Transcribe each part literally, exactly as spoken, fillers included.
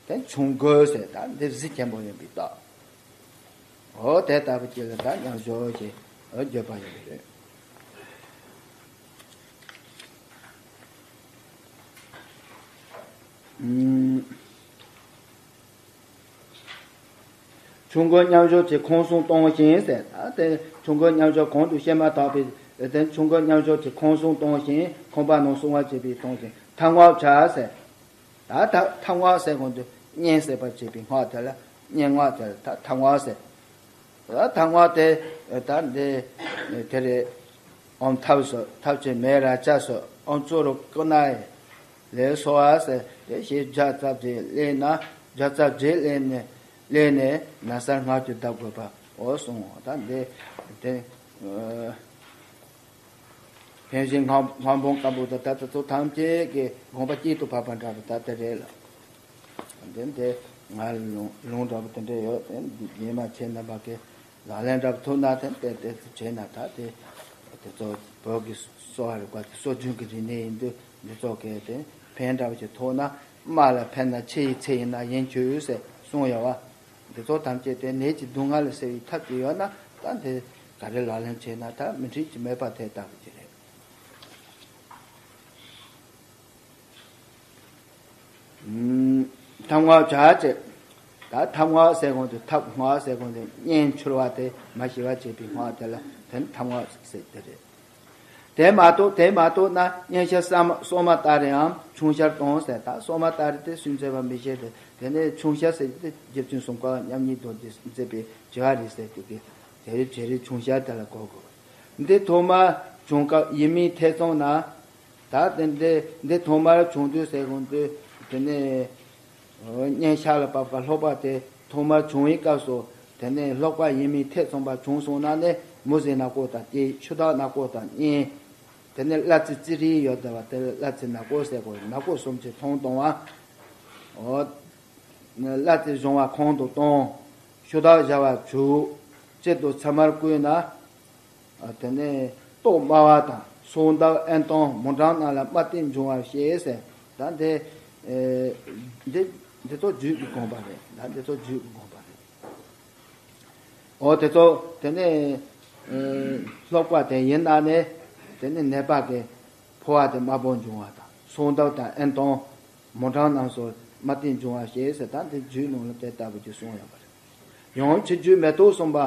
དེ་ཆུང་གོས་ཟེར་ད་འདི་གཟི་ཆེན་པོ་ཡིན་པའི་རྟགས། འོ་དེ་ལྟ་བུ་ཅིག་ལ་ད་མཉམ་སྦྱོར་ཞེས་བརྗོད་པ་ཡིན་པ་རེད། ཨུམ། ཆུང་གོས་མཉམ་སྦྱོར་གྱི་ཁོང་གསུམ་གཏོང་ཞིང་ཟེར། ད་དེ་ཆུང་གོས་མཉམ་སྦྱོར་གོང་དུ་བཤད་མ་ཐག་པའི་དེ་ཆུང་གོས་མཉམ་སྦྱོར་གྱི་ཁོང་གསུམ་གཏོང་ཞིང་ཁོང་པ་རྣམས་བསྲུང་བར་བྱེད་པའི་གཏོང་ཞིང་ཐབ་རྔོག་བྱ་ཟེར། ད་ཐབ་ཐབ་རྔོག་ཟེར་གོང་དུ་གཉན་ཟེར་བར་བྱེད་པའི་རྔོག་དེ་ལ་གཉན་རྔོག་དེ་ལ་ད་ཐབ་རྔོག་ཟེར། ད་ཐབ་རྔོག་དེ་ད་འདི་དེ་རེད། ཨོམ་ཐབ་སོགས་ཐབ་ཆེན་མེ་ར་ཅ་སོགས་ཨོམ་ཙུ་རུ་ཀུ་ན་ཡེ་ལས་སོ་བ་ཟེར་ཏེ་ཞེས་བརྒྱ་རྩ་བརྒྱད་ལས་ན་བརྒྱ་རྩ་བརྒྱད་ལས་ནས་ལས་ནས་ན་བཟའ་སྔགས་ཀྱི་བདག་དགོས་པ་འོ་གསུངས། ད་འདི་དེ་ཕན་ཞིང་སྔགས་སྔགས་འབུམ་དཀར་པོ་དང་ད་ལྟ་ཚོ་ཐམས་ཅད་ཀྱི་དགོངས་པ་གཅིག་ཏུ་བབས་པ་འདྲ་བ་ད་དེ་རེད་ལ། དེ་འདི་ང་ལུང་ལུང་འདྲ་བ་དེ་འདྲ་ཡོད་དེ་འདི་རྗེས་མ་ཁྱེད་རྣམ་པ་གི་ལག་ལེན་འདྲ་བ་ཐུབ་ན་དེ་དེ་དེ་ཚོ་བྱས་ན་ད་དེ་དེ་ཚོ་བོད་ཀྱི་གསོ་བ་རིག་པ་དེ་སྲོལ་རྒྱུན་གྱི་རིག་གནས་ཡིན་དུས་འདི་ཚོ་གས་དེ་ཕན་འདྲ་བ་ཞིག་ཐོགས་ན་རྨ་ལ་ཕན་ན་ཆུ་ཡི་ཚད་ཡིན་ན་ཡིན་ཆོས་ཟེར་གསུངས་ཡོད་བ། འདི་ཚོ་ཐམས་ཅད་དེ་ནད་ཀྱི་སྡུག་བསྔལ་ལ་སེལ་བའི་ཐབས་ཀྱི་ཡོད་ན་ད་འདི་ག་རེ་ལག་ལེན་བྱས་ན་ད་མི་འགྲིག་ཀྱི་མེད་པ་དེ་ལྟ་བུ་ཅིག་རེད། ཐབ་རྔོག་བྱ་བྱེད། ད་ཐབ་རྔོག་ཟེར་གོང་དུ་ཐབ་རྔོག་ཟེར་གོང་དུ་གཉན་འཕྱུར་བ་དེ་མ་ཞི་བ་བྱེད་པའི་རྔོག་དེ་ལ་དེ་ནི་ཐབ་རྔོག་ཟེར་དེ་རེད། དེ་མ་གཏོགས་དེ་མ་གཏོགས་ན་གཉན་ཤ་ས་མ་སོ་མ་ཏ་རེའམ་ཆུང་ཤར་གཏོང་ཟེར། ད་སོ་མ་ཏ་རེ་དེ་སུས་མཛད་པ་མི་ཤེས་ཏེ་དེ་ནས་ཆུང་ཤར་ཟེར་དེ་རྗེ་བཙུན་སུམ་མཁའ་མཉམ་ཉིད་རྡོ་རྗེས་མཛད་པའི་བྱ་བ་རེད་ཟེར་དེ་གི་དེ་རེད་བྱེད་རེད་ཆུང་ཤར་དེ་ལ་གོ་དགོས། འདི་ཐོག་མ་བྱུང་སྐབས་ཡིད་མི་ཐེ་ཚོམ་ན། ད་དེ་འདི་འདི་ཐོག་མར་བྱུང་དུས་ཟེར་གོང་དུས་དེ་ནས་གཉན་ཤ་ལ་བབས་ཀ་ལྷོག་པ་དེ་ཐོག་མར་བྱུང་བའི་སྐབས་སུ་དེ་ནས་ལྷོག་པ་ཡིད་མི་ཐེ་ཚོམ་པ་བྱུང་སོང་ན་ནི་མུ་ཟེ་ནག་པོ་དང་གཅིག་ཆུ་དྭགས་ནག་པོ་དང་གཉིས། དེ་ནས་གླ་རྩི་རྩི་རིལ་ཡོད་བསྡད་པ་དེ་ལ་གླ་རྩི་ནག་པོ་ཟེར་གོ་ནག་པོ་གསུམ་གྱི་ཚོང་གཏོང་བ། འོ། གླ་རྩི་གཞོང་བ་ཁོང་དུ་གཏོང་། ཤུ་དག་བཞར་བ་བྱུག་གཅིག་ཏུ་ཚབ་མར་བསྐུས་ན། དེ་ནས་ལྟོགས་དམའ་བ་དང་སོ་འདབ་ཨེན་སྟོང་མུ་འབྲང་རྣམས་ལ་དམར་ཏིང་འབྱུང་བར་བཤད་ཟེར། ད་འདི་འདི་འདི་ཚོ་རྒྱུད་ཀྱི་དགོངས་པ་རེད། ད་འདི་ཚོ་རྒྱུད་ཀྱི་དགོངས་པ་རེད། འོ་དེ་ཚོ་དེ་ནས་ལྷོག་པ་དེ་ཡིན་ན་ནི་དེ་ནས་ནད་པ་གི་ཕོ་བ་དེ་དམར་པོ་འབྱུང་བ་དང་སོ་འདབ་དང་ཨེན་སྟོང་མུ་འབྲང་རྣམས་སུ་དམར་ཏིང་འབྱུང་བར་བཤད་ཟེར། ད་འདི་རྒྱུད་ནང་ལ་དེ་ལྟ་བུ་ཅིག་གསུངས་ཡོད་པ་རེད། ཡང་ཕྱི་རྒྱུད་མེ་ཏོག་གསུམ་པ།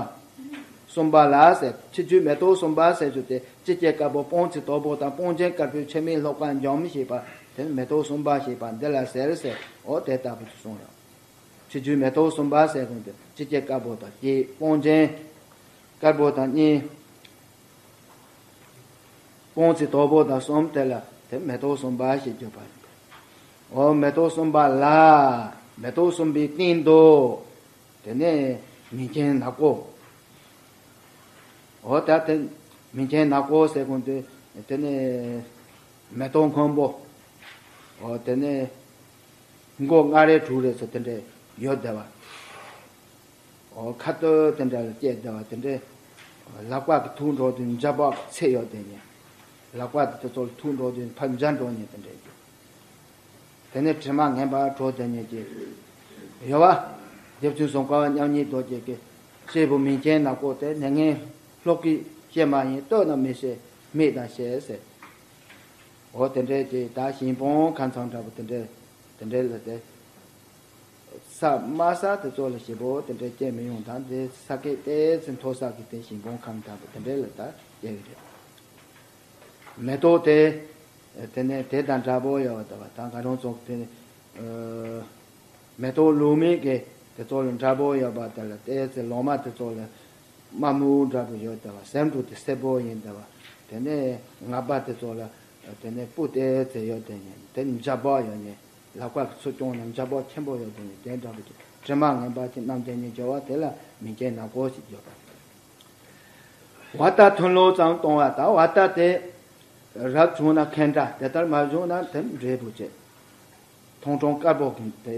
གསུམ་པ་ལ་ཟེར། ཕྱི་རྒྱུད་མེ་ཏོག་གསུམ་པ་ཟེར་རྒྱུ་དེ་ལྕི་སྐྱེས་དཀར་པོ་སྤང་རྩི་དོག་པོ་དང་སྤང་ཆེན་དཀར་པོའི་ཕྱེ་མའི་ལྷོག་པ་འཇོམས་ཞེས་པ་དེ་ནི་མེ་ཏོག་གསུམ་པ་ཞེས་པ་འདི་ལ་ཟེར་ཟེར། འོ་དེ་ལྟ་བུ་ཅིག་གསུངས་ཡོད། ཕྱི་རྒྱུད་མེ་ཏོག་གསུམ་པ་ཟེར་གོང་དུ་ལྕི་སྐྱེས་དཀར་པོ་དང་གཅིག་སྤང་ཆེན་དཀར་པོ་དང་གཉིས། སྤང་རྩི་དོག་པོ་དང་གསུམ་དེ་ལ་དེ་མེ་ཏོག་གསུམ་པ་ཞེས་བརྗོད་པ་ཡིན། འོ་མེ་ཏོག་གསུམ་པ་ལ། མེ་ཏོག་གསུམ་པའི་སྟེང་དུ། དེ་ནས་མིང་ཅན་ནག་པོ། འོ་ད་དེ་མིང་ཅན་ནག་པོ་ཟེར་གོང་དུ་དེ་ནས་མེ་ཏོག་སྔོན་པོ། འོ་དེ་ནས་མགོ་ལྔ་རེ་དྲུག་རེ་ཚོ་དེ་འདྲས་ཡོད་བསྡད་པ། འོ་ཁ་ཏོ་དེ་འདྲ་ལ་སྐྱེས་བསྡད་པ་དེ་འདྲས། ལག་པ་གི་ཐུག་འགྲོ་དུས་འཇའ་པགས་ཚད་ཡོད་དེ་ནས། ལག་པ་དེ་དེ་ཚོ་ལ་ཐུག་འགྲོ་དུས་ཕར་འཇའ་འགྲོ་ནས་དེ་འདྲས་ཀྱི། དེ་ནས་དྲི་མ་ངན་པ་བྲོ་དེ་ནས་ཀྱི། ཡོད་བ། རྗེ་བཙུན་སུམ་མཁའ་པ་མཉམ་ཉིད་རྡོ་རྗེ་གི། སྐྱེས་བུ་མིང་ཅན་ནག་པོ་དེ་ནད་ངན་ལྷོག་གི་སྐྱེས་མ་ཡིན་ལྟོས་ན་མི་ཤེས་མིག་དང་ཤེས་ཟེར། འོ་དེ་འདྲས་ཀྱི་ད་ཞིང་སྤོང་ཁ་མཚམས་འདྲ་པོ་དེ་འདྲས་དེ་འདྲས་ལ་དེ། ས་དམའ་ས་དེ་ཚོ་ལ་ཞེ་པོ་དེ་འདྲའི་སྐྱེ་མི་ཡོང་དང་དེ་ས་སྐད་ཏོག་ཙམ་མཐོ་ས་གི་དེ་ཞིང་སྤོང་ཁམས་དང་པོ་དེ་འདྲའི་ལ་ད་སྐྱེ་གི་རེད། མེ་ཏོག་དེ། དེ་ནས་དེ་དང་འདྲ་པོ་ཡོད་པ་དང་ད་ང་རང་ཚོ་དེ། མེ་ཏོག་ལུག་མིག་གི་དེ་ཚོ་ལ་འདྲ་པོ་ཡོད་པ་དེ་ལ་ཏོག་ཙམ་ལོ་མ་དེ་ཚོ་ལ། དམར་སྨུག་འདྲ་པོ་ཡོད་བསྡད་པ་ཟེའུ་འབྲུ་དེ་སེར་པོ་ཡིན་བསྡད་པ། དེ་ནས་ངར་པ་དེ་ཚོ་ལ་དེ་ནས་སྤུ་ཏོག་ཙམ་ཡོད་དེ་ནས་དེ་ནས་འཇའ་པགས་ཡོད་ནས་ལག་པ་གི་ཚུར་བརྐྱངས་ནས་འཇའ་པགས་ཆེན་པོ་ཡོད་དེ་ནས་དེ་འདྲ་པོ་ཅིག་དྲི་མ་ངན་པ་ཅིག་རྣམས་དེ་ནས་སྦྱོར་བ་དེ་ལ་མིང་ཅན་ནག་པོ་ཞེས་བརྗོད་པ་རེད། བ་ཏ་ཐུན་ལོག་ཙམ་གཏོང་བ་དང་བ་ཏ་དེ་རབ་བྱུང་ན་ཁེན་ཏྲ་དེ་ལྟར་མ་བྱུང་ན་དེ་འབྲས་བུ་བཅས། མཐོང་གྲོང་དཀར་པོ་གི་དེ་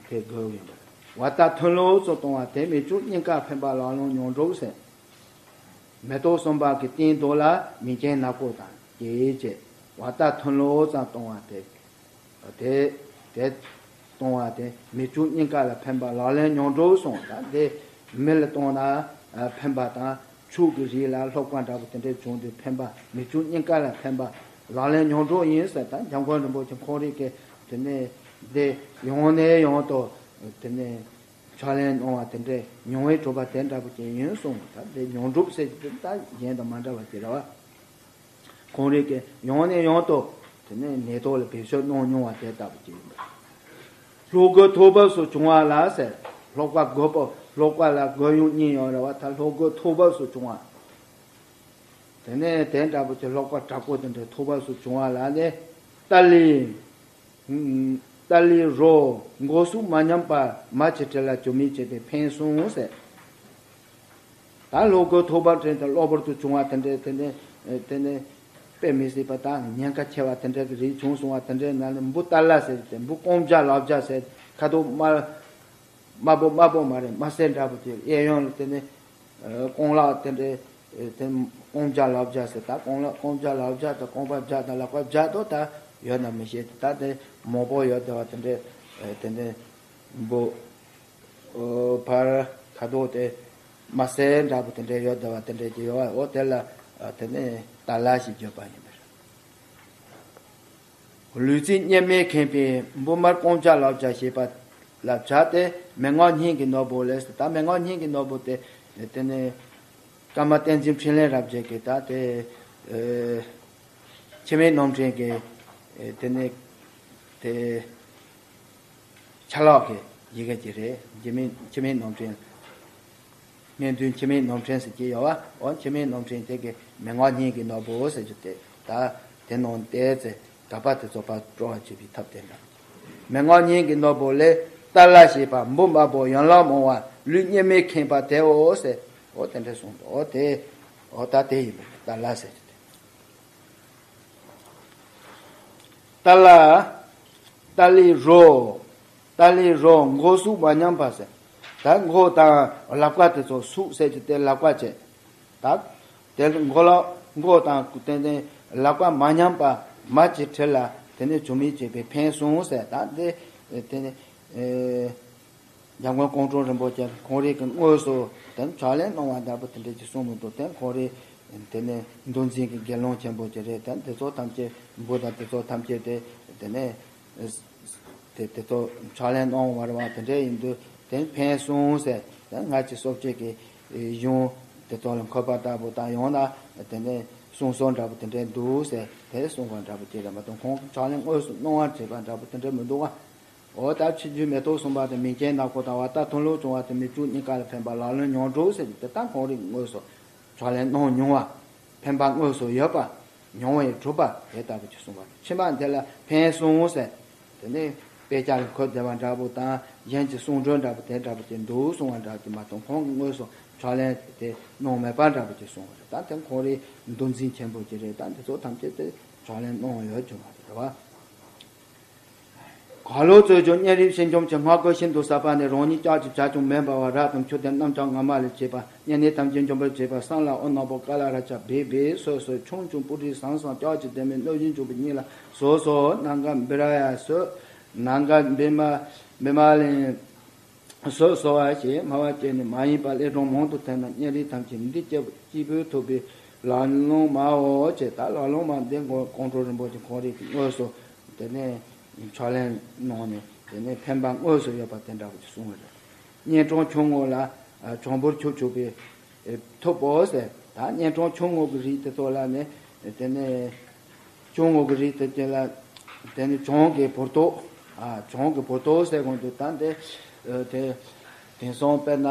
དེ་དགོས་ཡིན་པ། བ་ཏ་ཐུན་ལོག་ཙམ་གཏོང་བ་དེ་མི་བྱུང་སྙིང་གར་འཕེན་པ་ལག་ལོང་མྱོང་འགྲོ་ཟེར། མེ་ཏོག་གསུམ་པ་གི་སྟེང་དུ་ལ་མིང་ཅན་ནག་པོ་དང་སྐྱེས་བྱས་བ་ཏ་ཐུན་ལོག་ཙམ་གཏོང་བ་དེ་དེ་དེ། གཏོང་བ་དེ་མི་བཅུ་གཉིས་ཀ་ལ་ཕན་པ་ལག་ལེན་མྱོང་གྲོལ་གསུངས། ད་འདི་མི་ལ་གཏོང་ན་ཕན་པ་དང་ཕྱུགས་ཀྱི་རིགས་ལ་ལྷོག་པ་འདྲ་པོ་དེ་འདྲའི་བྱུང་དུས་ཕན་པ། མི་བཅུ་གཉིས་ཀ་ལ་ཕན་པ་ལག་ལེན་མྱོང་གྲོལ་ཡིན་ཟེར། ད་འཇམ་མགོན་རིན་པོ་ཆེ་ཁོང་རང་གིས་དེ་ནས་འདི་ཡང་ནས་ཡང་དུ་དེ་ནས་ཕྱག་ལེན་གནང་བ་དེ་འདྲའི་མྱོང་བས་གྲུབ་པ་དེ་འདྲ་པོ་ཅིག་ཡིན་གསུངས། ད་འདི་མྱོང་གྲུབ་ཟེར་གྱི་འདུག་ད་གཞན་དང་མ་འདྲ་བ་ཅིག་རེད་བ། ཁོང་རང་གིས་ཡང་ནས་ཡང་དུ་དེ་ནས་ནད་ཐོག་ལ་བེད་སྤྱོད་གནང་མྱོང་བ་དེ་ལྟ་བུ་ཅིག་ཡིན་པ། ལྷོག་རྒོལ་ཐོག་བབས་སུ་བྱུང་བ་ལ་ཟེར། ལྷོག་པ་རྒོལ་པོ། ལྷོག་པ་ལ་རྒོལ་ཡུལ་གཉིས་ཡོད་རེད་བ། ད་ལྷོག་རྒོལ་ཐོག་བབས་སུ་བྱུང་བ། དེ་ནས་དེ་འདྲ་པོ་ཅིག་ལྷོག་པ་དྲག་པོ་དེ་འདྲ་ཐོག་བབས་སུ་བྱུང་བ་ལ་ནི། ཏཱ་ལའི། ཏཱ་ལའི་རོ། མགོ་ཟུག་མ་ཉམས་པ་མ་ཅིག་བྲིས་ལ་ཇོ་མི་བྱེད་པའི་ཕན་གསུངས་ཟེར། ད་ལྷོག་རྒོལ་ཐོག་བབས་དྲན་དུ་གློ་བུར་དུ་བྱུང་བ་དེ་འདྲའི་དེ་འདྲའི་དེ་ནས་དཔེ་མི་སྲིད་པ་དང་ཉེན་ཁ་ཆེ་བ་དེ་འདྲའི་གི་རིགས་བྱུང་སོང་བ་དེ་འདྲའི་ནང་ནས་འབུ་ཏཱ་ལ་ཟེར་ཏེ་འབུ་རྐང་བརྒྱ་ལག་བརྒྱ་ཟེར། ཁ་དོག་དམར། དམར་པོ་དམར་པོ་མ་རེད། དམར་སེར་འདྲ་པོ་དེ་གཡས་གཡོན་ལ་དེ་ནས་རྐང་ལག་དེ་འདྲའི་དེ་རྐང་བརྒྱ་ལག་བརྒྱ་ཟེར། ད་རྐང་ལག་རྐང་བརྒྱ་ལག་བརྒྱ་དང་རྐང་པ་བརྒྱ་དང་ལག་པ་བརྒྱ་དོ་ད་ཡོད་ན་མི་ཤེས། ད་དེ་མང་པོ་ཡོད་བསྡད་པ་དེ་འདྲའི་དེ་འདྲའི་འབུ། ཨོ། ཕར་ཁ་དོག་དེ་དམར་སེར་འདྲ་པོ་དེ་འདྲའི་ཡོད་བསྡད་པ་དེ་འདྲའི་ཅིག་ཡོད་པ། འོ་དེ་ལ་དེ་ནས་ཏཱ་ལ་ཞེས་བརྗོད་པ་ཡིན་པ་རེད། ལུས་རྩལ་གཉེར་མས་ཁེངས་པའི་འབུ་དམར་རྐང་བརྒྱ་ལག་བརྒྱ་ཞེས་པ་ལ་བྱ་སྟེ་མན་ངག་སྙིང་གི་ནོར་བུ་ལས། ད་མན་ངག་སྙིང་གི་ནོར་བུ་དེ་དེ་ནས་ཀརྨ་བསྟན་འཛིན་འཕྲིན་ལས་རབ་རྒྱས་ཀྱིས་ད་དེ་ཨེ་འཆི་མེད་རྣམ་འདྲེན་གྱི་ཨེ་དེ་ནས་དེ་ཆ་ལག་གི་ཡི་གེ་ཅིག་རེད། འཆི་མེད་འཆི་མེད་རྣམ་འདྲེན། སྙན་བརྒྱུད་འཆི་མེད་རྣམ་འདྲེན་ཟེར་གྱི་ཡོད་པ། འོ་འཆི་མེད་རྣམ་འདྲེན་དེ་གི་མན་ངག་སྙིང་གི་ནོར་བུ་ཟེར་རྒྱུ་དེ་ད་དེ་ནང་བལྟས་ཚེ་དགག་པ་དེ་ཚོ་ཕར་སྤྲོ་བར་བྱེད་པའི་ཐབས་དེ་འདྲ། མན་ངག་སྙིང་གི་ནོར་བུ་ལས། ཏཱ་ལ་ཞེས་པ་འབུ་དམར་པོ་ཡན་ལག་མང་བ་ལུས་གཉེར་མས་ཁེངས་པ་དེའོ་ཟེར། འོ་དེ་འདྲ་གསུངས་འདུག་འོ་དེ་འོ་ད་དེ་ཡིན་པས། ཏཱ་ལ་ཟེར་རྒྱུ་དེ། ཏཱ་ལ། ཏཱ་ལའི་རོ། ཏཱ་ལའི་རོ། མགོ་ཟུག་མ་ཉམས་པ་ཟེར། ད་མགོ་དང་ལག་པ་དེ་ཚོ་ཟུག་ཟེར་གྱི་དེ་ལག་པ་བྱས། ད་དེ་མགོ་ལ་མགོ་དང་དེ་ནས་ལག་པ་མ་ཉམས་པ་མ་ཅིག་བྲིས་ལ་དེ་ནས་ཇོ་མི་བྱེད་པའི་ཕན་གསུངས་ཟེར། ད་དེ་དེ་ནས་ཨེ། འཇམ་མགོན་ཀོང་སྤྲུལ་རིན་པོ་ཆེ་ཁོང་རང་གི་དངོས་སུ་དེ་ཕྱག་ལེན་གནང་བ་འདྲ་པོ་དེ་འདྲ་ཅིག་གསུངས་མི་འདུག་དེ་ཁོང་རང་དེ་ནས་མདོ་འཛིན་གྱི་དགེ་སློང་ཆེན་པོ་ཅིག་རེད། དེ་དེ་ཚོ་ཐམས་ཅད་འབུ་དང་དེ་ཚོ་ཐམས་ཅད་དེ་དེ་ནས་དེ་དེ་ཚོ་ཕྱག་ལེན་གནང་བ་རེད་བ། དེ་འདྲ་ཡིན་དུས་དེ་ཕན་གསུངས་ཟེར། དེ་སྔ་ཕྱི་སོ་བརྒྱད་ཀྱི་གཞུང་དེ་ཚོ་ལ་འཁོད་པ་འདྲ་པོ་དང་ཡང་ན་དེ་ནས་གསུང་སྲོལ་འདྲ་པོ་དེ་འདྲ་འདུག་ཟེར་དེ་གསུངས་པ་འདྲ་པོ་ཅིག་རེད་མ་གཏོགས་ཁོང་ཕྱག་ལེན་དངོས་སུ་གནང་བར་བྱེད་པ་འདྲ་པོ་དེ་འདྲ་མི་འདུག་བ། འོ་ད་ཕྱི་རྒྱུད་མེ་ཏོག་གསུམ་པ་དང་མིང་ཅན་ནག་པོ་དང་བ་ཏ་མཐོང་ལོག་བྱུང་བ་དང་མི་བཅུ་གཉིས་ཀ་ལ་ཕན་པ་ལག་ལེན་མྱོང་གྲོལ་ཟེར་གྱི་དེ་ལྟར་ཁོང་རང་དངོས་སུ་ཕྱག་ལེན་གནང་མྱོང་བ། ཕན་པ་དངོས་སུ་ཡོད་པ། མྱོང་བས་གྲུབ་པ་དེ་ལྟ་བུ་ཅིག་གསུངས་པ་རེད། ཕྱི་མ་འདི་ལ་ཕན་གསུངས་ཟེར། དེ་ནས་དཔེ་ཆ་ལ་འཁོད་བསྡད་པ་འདྲ་པོ་དང་གཞན་གྱི་གསུང་སྒྲོས་འདྲ་པོ་དེ་འདྲ་པོ་ཅིག་འདུག་གསུངས་པ་འདྲ་ཅིག་མ་གཏོགས་ཁོང་གིས་དངོས་སུ་ཕྱག་ལེན་དེ་གནང་མེད་པ་འདྲ་པོ་ཅིག་གསུངས་པ་རེད། ད་དེ་ཁོང་རང་མདོ་འཛིན་ཆེན་པོ་ཅིག་རེད། ད་འདི་ཚོ་ཐམས་ཅད་དེ་ཕྱག་ལེན་གནང་ཡོད་བྱུང་བ་རེད་བ། གང་ལོག་རྩོལ་བཅུག་གཉན་རིམས་ཤིང་སྐྱོམ་གྱི་སྔགས་ཀྱི་ཤིན་ཏུ་ཟབ་པ་ནི་རང་ཉིད་ལྕགས་ཀྱུ་བྱ་ཁྱུང་མེ་འབར་བ་རབ་དང་ཆུ་ལྡན་གནམ་ལྕགས་ངར་མ་ལས་བྱས་པ། གཉན་ནད་ཐམས་ཅད་འཇོམས་པར་བྱེད་པ་སྲང་ལ་འོ་ནག་པོ་ཀ་ལ་ར་ཆ་སྦེ་སྦེ་སོ་སོའི་ཁྱུང་ཁྱུང་སྤུ་གྲི་ཟང་ཟང་ལྕགས་ཀྱུ་ལྡན་མའི་སྣོད་བཞིན་བྱུག་པའི་སྙིང་ལ་སོ་སོ་ནམ་མཁའ་འབུད་ར་ཡ་སོ་ནམ་མཁའ་འབུད་མ་འབུད་མ་ལེན། སོ་སོ་བ་ཞེས་སྨྲ་བ་བཅད་ནས་མ་ཡིན་པ་ཀླད་སྒྲུང་མང་དུ་ཐོས་ན་གཉན་རིམས་ཐམས་ཅད་འདི་སྐྱེ་སྐྱེས་བུ་ཐུབ་པའི་ལག་ལེན་མའོ་ཅེས། ད་ལག་ལེན་མ་འདི་མགོན་ཀོང་སྤྲུལ་རིན་པོ་ཆེ་ཁོང་རང་གིས་དངོས་སུ་དེ་ནས་ཕྱག་ལེན་གནང་ནས་དེ་ནས་ཕན་པ་དངོས་སུ་ཡོད་པ་དེ་འདྲ་བ་ཅིག་གསུངས་པ་རེད། གཉན་འཕྲང་ཆུང་ངུ་ལ་བྱང་འབུར་ཁྱུག་ཁྱུག་པའི་ཐུབ་པོ་ཟེར། ད་གཉན་འཕྲང་ཆུང་ངུ་གི་རིགས་དེ་ཚོ་ལ་ནི་དེ་ནས་ཆུང་ངུ་གི་རིགས་དེ་དེ་ལ་དེ་ནི་བྱང་གི་བུར་ཏོག་ཨ། བྱང་གི་བུར་ཏོག་ཟེར་དགོས་འདུག་ད་འདི་དེ་དེང་སང་དཔེར་ན་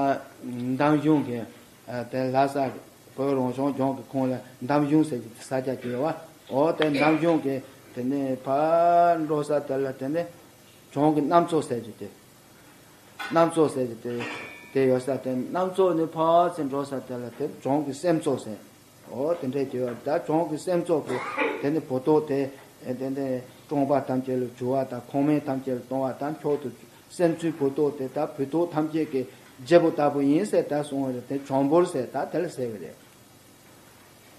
འདམ་གཞུང་གི་ཨ། དེ་ལྷ་ས་བོད་རང་སྐྱོང་ལྗོངས་ཀྱི་ཁོངས་ལ་འདམ་གཞུང་ཟེར་གྱི་ས་ཆ་ཅིག་ཡོད་བ། འོ་དེ་འདམ་གཞུང་གི་དེ་ནས་ཕར་འགྲོ་ས་དེ་ལ་དེ་ནས་བྱང་གི་གནམ་མཚོ་ཟེར་གྱི་དེ། གནམ་མཚོ་ཟེར་གྱི་དེ་དེ་ཡོད་ས་དེ་གནམ་མཚོ་ནས་ཕར་ཚུར་འགྲོ་ས་དེ་ལ་དེ་བྱང་གི་སེམས་མཚོ་ཟེར། འོ་དེ་འདྲས་ཀྱི་ཡོད། ད་བྱང་གི་སེམས་མཚོ་གི་དེ་ནི་བུར་ཏོག་དེ་དེ་ནི་གྲོང་པ་ཐམས་ཅད་ལ་བྱུག་པ་དང་ཁང་མིག་ཐམས་ཅད་ལ་གཏོང་བ་དང་མཆོག་ཏུ་སེམས་མཚོའི་བུར་ཏོག་དེ་ད་བུ་ཏོག་ཐམས་ཅད་ཀྱི་རྒྱལ་པོ་ལྟ་བུ་ཡིན་ཟེར་ད་གསུངས་པ་རེད། དེ་བྱང་འབུར་ཟེར་ད་དེ་ལ་ཟེར་བ་རེད།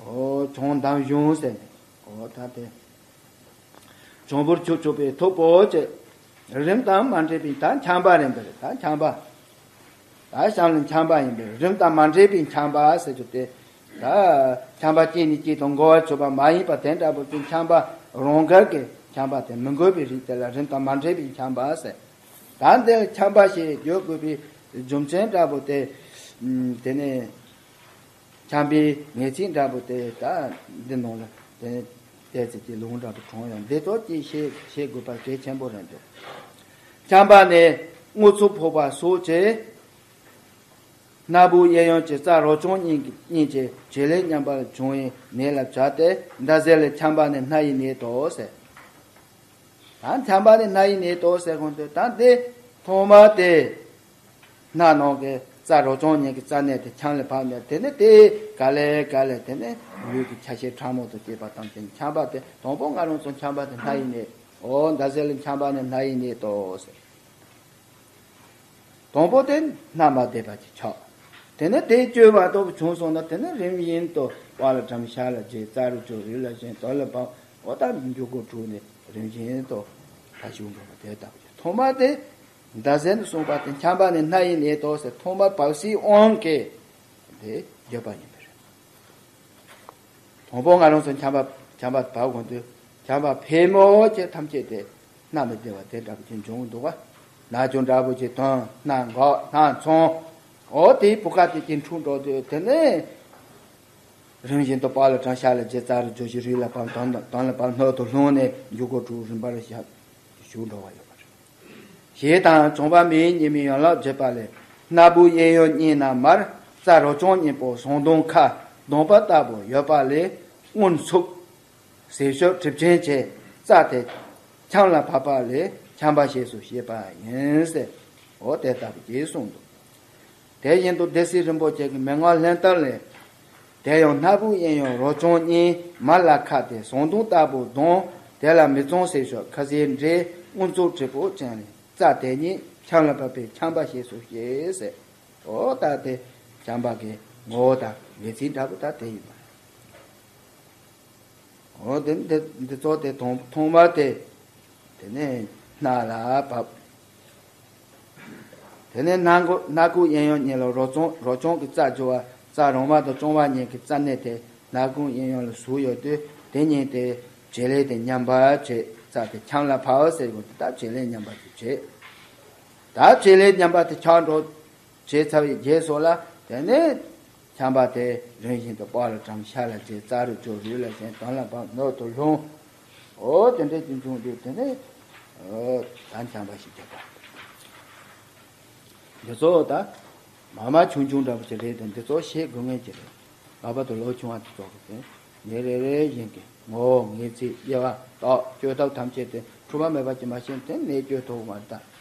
འོ་བྱང་འདམ་གཞུང་ཟེར་ནས་འོ་ད་དེ། བྱང་འབུར་ཁྱུག་ཁྱུག་པའི་ཐུབ་པོ་ཅེས། རིམ་དང་མ་འདྲེས་པའི་ད་འཁྱམས་པ་རེད་འདི་རེད། ད་འཁྱམས་པ། ད་གཤམ་ལ་འཁྱམས་པ་ཡིན་པས་རིམ་དང་མ་འདྲེས་པའི་འཁྱམས་པ་ཟེར་རྒྱུ་དེ། ད་འཁྱམས་པ་གཅིག་ནས་གཅིག་ཏུ་འགོ་བ་ཆོད་པ་མ་ཡིན་པ་དེ་འདྲ་པོ་ཅིག་འཁྱམས་པ་རང་འགལ་གྱི་འཁྱམས་པ་དེ་མི་འགོས་པའི་རིགས་དེ་ལ་རིམ་དང་མ་འདྲེས་པའི་འཁྱམས་པ་ཟེར། ད་འདིར་འཁྱམས་པ་ཞེས་བརྗོད་དགོས་པའི་རྒྱུ་མཚན་འདྲ་པོ་དེ། དེ་ནས། འཁྱམས་པའི་ངེས་ཚིག་འདྲ་པོ་དེ་ད་འདི་ནང་ལ་དེ་ནས་ཏོག་ཙམ་གྱི་ལུང་འདྲ་པོ་དྲངས་ཡང་འདི་ཚོ་ཅིག་ཤེས་ཤེས་དགོས་པ་གལ་ཆེན་པོ་རེད་འདུག་འཁྱམས་པ་ནི་དངུལ་ཚུགས་ཕོག་པ་སོགས་ཀྱི་སྣ་བུག་གཡས་གཡོན་གྱི་རྩ་རོ་བྱང་གཉིས་ཀྱི་གཉིས་ཀྱི་བྱེད་ལས་ཉམས་པར་བྱུང་བའི་ནད་ལ་བྱ་སྟེ་འདི་ཟེར་ལས་འཁྱམས་པ་ནི་སྣ་ཡི་ནད་དོ་ཟེར། ད་འཁྱམས་པ་ནི་སྣ་ཡི་ནད་དོ་ཟེར་གོང་དུ་ད་འདི་ཐོག་མ་དེ། སྣ་ནང་གི་རྩ་རོ་བྱང་གཉིས་ཀྱི་རྩ་ནས་དེ་འཁྱམས་ལ་བབས་ནས་དེ་ནས་དེ་ག་ལེ་ག་ལེ་དེ་ནས་ལུས་ཀྱི་ཆ་ཤས་ཕྲ་མོ་དང་བཅས་པ་ཐམས་ཅད་འཁྱམས་པ་དེ་དང་པོ་ང་རང་ཚོ་འཁྱམས་པ་དེ་སྣ་ཡི་ནད། འོ་འདི་ཟེར་ལས་འཁྱམས་པ་ནི་སྣ་ཡི་ནད་དོ་ཟེར། དང་པོ་དེ་སྣ་མ་བདེ་བ་གྱི་ཆགས། དེ་ནས་དེ་བཅོས་མ་གཏོགས་བྱུང་སོང་ན་དེ་ནས་རིམ་བཞིན་དུ་པ་ལ་བཀྲམ་ཤ་ལ་རྗེ་རྩ་རུ་བཅུག་རུས་ལ་ཞོན་དོན་ལ་བབས། འོ་ད་མཇུག་གུ་གྲུབ་ནས་རིམ་བཞིན་དུ་ད་བྱུང་འགྲོ་བ་དེ་ལྟ་བུ་ཐོག་མ་དེ། འདི་ཟེར་ནས་གསུངས་པ་དེ་འཁྱམས་པ་ནི་སྣ་ཡི་ནད་དོ་ཟེར་ཐོག་མ་བབས་སའི་དབང་གིས་དེ་བརྗོད་པ་ཡིན་པ་རེད། དང་པོ་ང་རང་ཚོ་འཁྱམས་པ་འཁྱམས་པ་བབས་གོང་དུ་འཁྱམས་པ་ཕལ་མོ་ཆེ་ཐམས་ཅད་དེ་སྣ་མི་བདེ་བ་དེ་འདྲ་པོ་ཅིག་འབྱུང་འདུག་བ། སྣ་ཆུང་འདྲ་པོ་ཅིག་དོན་སྣ་འགག་སྣ་ཚོང་། འོ་དེའི་བུ་ག་དེ་ཅིག་འཁྲུག་འགྲོ་དུས་དེ་ནས་རིམ་བཞིན་དུ་པ་ལ་བཀྲམ་ཤ་ལ་རྗེ་རྩ་རུ་བཅུག་ཞིང་རུས་ལ་བབས། དོན་དོན་ལ་བབས། སྣོད་དུ་ལྷུང་ནས་མཇུག་གུ་གྲུབ་རིམ་པར་བཞག་ཞུགས་འགྲོ་བ་ཡོད་པ་རེད། ཞེས་དང་བྱུང་བ་མེའི་ཉི་མའི་ཡན་ལག་བརྗོད་པ་ལས། སྣ་བུག་གཡས་གཡོན་གཉིས་ན་མར་རྩ་རོ་བྱང་གཉིས་པོ་ཟངས་མདོང་ཁ་གདོང་པ་ལྟ་བུ་ཡོད་པ་ལས་དངུལ་ཚུགས་ཟས་སྤྱོད་གྲིབ་ཅན་གྱི་རྩ་དེ་འཁྱམས་ལ་བབས་པ་ལས་འཁྱམས་པ་ཞེས་སུ་བཤད་པ་ཡིན་ཟེར། འོ་དེ་ལྟ་བུ་ཅིག་གསུངས་འདུག་དེ་བཞིན་དུ་སྡེ་སྲིད་རིན་པོ་ཆེ་གི་མན་ངག་ལྷན་ཐབས་ལས། དེ་ཡང་སྣ་བུག་གཡས་གཡོན་རོ་བྱང་གཉིས་མར་ལ་ཁ་སྟེ་ཟངས་མདོང་ལྟ་བུ་གདོང་དེ་ལ་མི་གཙང་ཟས་སྤྱོད་ཁ་ཟས་འདྲེས་དངུལ་ཚུགས་གྲིབ་པོ་ཅན་ལས་རྩ་དེ་ཉིད་འཁྱམས་ལ་བབས་པས་འཁྱམས་པ་ཞེས་སུ་བཤད་ཟེར། འོ་ད་དེ་འཁྱམས་པ་གི་ངོ་བོ་དང་ངེས་ཚིག་འདྲ་པོ་ད་དེ་ཡིན་པ་རེད། འོ་དེ་འདི་འདི་ཚོ་དེ་ཐོག་ཐོག་མ་དེ། དེ་ནས་སྣ་ལ་བབས། དེ་ནས་སྣ་ཁུག་སྣ་ཁུག་གཡས་གཡོན་གཉིས་ལ་རོ་བྱང་རོ་བྱང་གི་རྩ་རྒྱུ་བ་རྩ་རོང་བ་དང་བྱང་བ་གཉིས་ཀྱི་རྩ་གནས་དེ་སྣ་ཁུག་གཡས་གཡོན་ལ་ཟུག་ཡོད་དུས་དེ་གཉིས་དེ་བྱེད་ལས་དེ་ཉམས་པ་བྱེད་རྩ་དེ་འཁྱམས་ལ་བབས་ཟེར་དགོས་དེ་ད་བྱེད་ལས་ཉམས་པ་དེ་བྱེད། ད་བྱེད་ལས་ཉམས་པ་དེ་ཆགས་འགྲོ། བྱས་ཚར་བའི་རྗེས་སུ་ལ་དེ་ནས་འཁྱམས་པ་དེ་རིམ་བཞིན་དུ་པ་ལ་བཀྲམ་ཤ་ལ་རྗེ་རྩ་རུ་བཅུག་རུས་ལ་ཞོན་དོན་ལ་བབས་སྣོད་དུ་ལྷུང་། འོ་དེ་འདྲ་ཅིག་འབྱུང་དུས་དེ་ནས་འོ་ད་འཁྱམས་པ་ཞིག་བརྒྱབ་པ། འདི་ཚོ་ད་མ་མ་ཆུང་ཆུང་འདྲ་པོ་ཅིག་རེད་དེ་འདི་ཚོ་ཤེས་དགོས་ངེས་ཅིག་རེད། ལྷག་པར་དུ་ལོ་ཆུང་བ་དེ་ཚོ་གི་དེ་ངས་རེ་རེ་བཞིན་གྱི་ངོ་བོ་ངེས་ཚིག་དབྱེ་བ་རྟགས་བཅོས་ཐབས་ཐམས་ཅད་དེ་འཁྲུལ་པ་མེད་པ་ཅིག་མ་ཤེས་དེ་ནས་བཅོས་ཐུབ་མ་རེད་ད།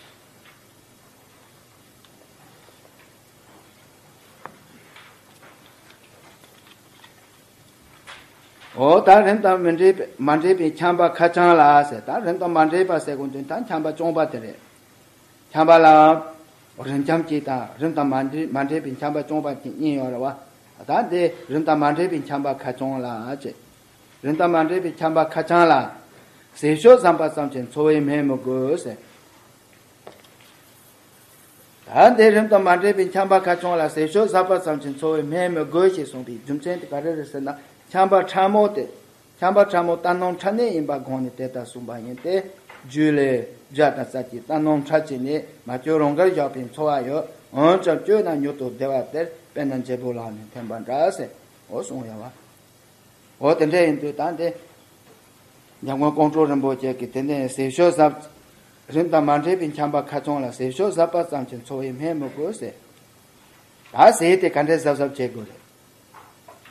འོ་ད་རིམ་དང་མི་འདྲེས་པའི་མ་འདྲེས་པའི་འཁྱམས་པ་ཁ་རྐྱང་ལ་ཟེར། ད་རིམ་དང་མ་འདྲེས་པ་ཟེར་དགོས་དོན་ད་འཁྱམས་པ་རྐྱང་པ་དེ་རེད། འཁྱམས་པ་ལ་རིམ་འཁྱམས་གཅིག་དང་རིམ་དང་མ་འདྲེས་མ་འདྲེས་པའི་འཁྱམས་པ་རྐྱང་པ་གཅིག་གཉིས་ཡོད་རེད་བ། ད་འདི་རིམ་དང་མ་འདྲེས་པའི་འཁྱམས་པ་ཁ་རྐྱང་ལ་ཟེར། རིམ་དང་མ་འདྲེས་པའི་འཁྱམས་པ་ཁ་རྐྱང་ལ། ཟས་སྤྱོད་བཟང་པ་ཙམ་གྱིས་འཚོ་བའི་སྨན་མི་དགོས་ཟེར། ད་འདི་རིམ་དང་མ་འདྲེས་པའི་འཁྱམས་པ་ཁ་རྐྱང་ལ་ཟས་སྤྱོད་བཟང་པ་ཙམ་གྱིས་འཚོ་བའི་སྨན་མི་དགོས་ཞེས་གསུངས་པའི་རྒྱུ་མཚན་དེ་ག་རེ་རེད་ཟེར་ན། འཁྱམས་པ་ཕྲ་མོ་དེ། འཁྱམས་པ་ཕྲ་མོ་ལྟ་སྣང་ཕྲ་གནས་ཡིན་པ་དགོངས་ནས་དེ་ལྟར་གསུངས་པ་ཡིན་ཏེ། རྒྱུད་ལས། བརྒྱ་དང་རྩ་གཅིག་ལྟ་སྣང་ཕྲ་གཅིག་ནས་མ་བཅོས་རང་དགར་བཞག་པའི་འཚོ་བ་ཡོད། འོན་ཀྱང་བཅོས་ན་མྱུར་དུ་བདེ་བ་སྟེར། དཔེར་ན་འབྱེད་པོ་ལག་ནས་འཐེན་པ་འདྲ་ཟེར། འོ་གསུངས་ཡོད་བ། འོ་དེ་འདྲ་ཡིན་དུས་ད་འདི། འཇམ་མགོན་ཀོང་སྤྲུལ་རིན་པོ་ཆེ་གིས་དེ་ནས་ཟས་སྤྱོད་ཟབ། རིམ་དང་མ་འདྲེས་པའི་འཁྱམས་པ་ཁ་རྐྱང་ལ་ཟས་སྤྱོད་ཟབ་པ་ཙམ་གྱིས་འཚོ་བའི་སྨན་མི་དགོས་ཟེར། ད་ཟས་དེ་ག་འདྲས་ཟབ་ཟབ་བྱེད་དགོས་རེད།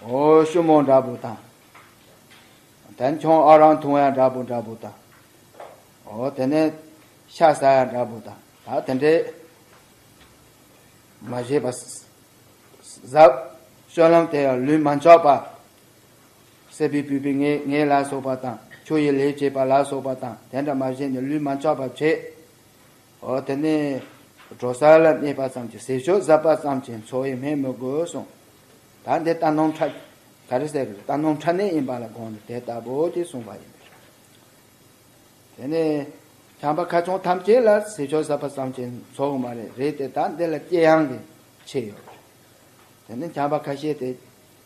འོ་ཤུ་མོ་འདྲ་པོ་དང་། ད་ཆང་ཨ་རག་འཐུང་ཡ་འདྲ་པོ་འདྲ་པོ་དང་། འོ་དེ་ནས་ཤ་ཟ་ཡ་འདྲ་པོ་དང་ད་དེ་འདྲས་མ་བྱས་པ། ཟབ། སྤྱོད་ལམ་དེ་ཡང་ལུས་མ་འཆག་པ། སྲེད་པའི་སྤུས་པའི་ངལ་ངལ་ལ་སོགས་པ་དང་ཆུ་ཡི་ལས་བྱེད་པ་ལ་སོགས་པ་དང་དེ་འདྲ་མ་བྱས་ནས་ལུས་མ་འཆག་པ་བྱེད། འོ་དེ་ནས་འགྲོ་ས་ལ་གནས་པ་ཙམ་གྱིས་ཟས་སྤྱོད་ཟབ་པ་ཙམ་གྱིས་འཚོ་བའི་སྨན་མི་དགོས་གསུངས། ད་འདི་ལྟ་སྣང་ཕྲ། ག་རེ་ཟེར་གི་རེད། ལྟ་སྣང་ཕྲ་གནས་ཡིན་པ་ལ་དགོངས་ནས་དེ་ལྟ་བུ་དེ་གསུངས་པ་ཡིན་པས། དེ་ནས་ ཆམ་པ་ཁ་ཆུང་ཐམས་ཅད་ལ་ཟས་མཆོག་ཟ་བ་ཙམ་གྱིས་ཚོགས་མ་རེད། རེད་དེ་ད་འདི་ལ་དཀྱེལ་ཡངས་ཀྱི་ཆེ་ཡོད་པ་རེད། དེ་ནི་ཆམ་པ་ཁ་ཤས་དེ་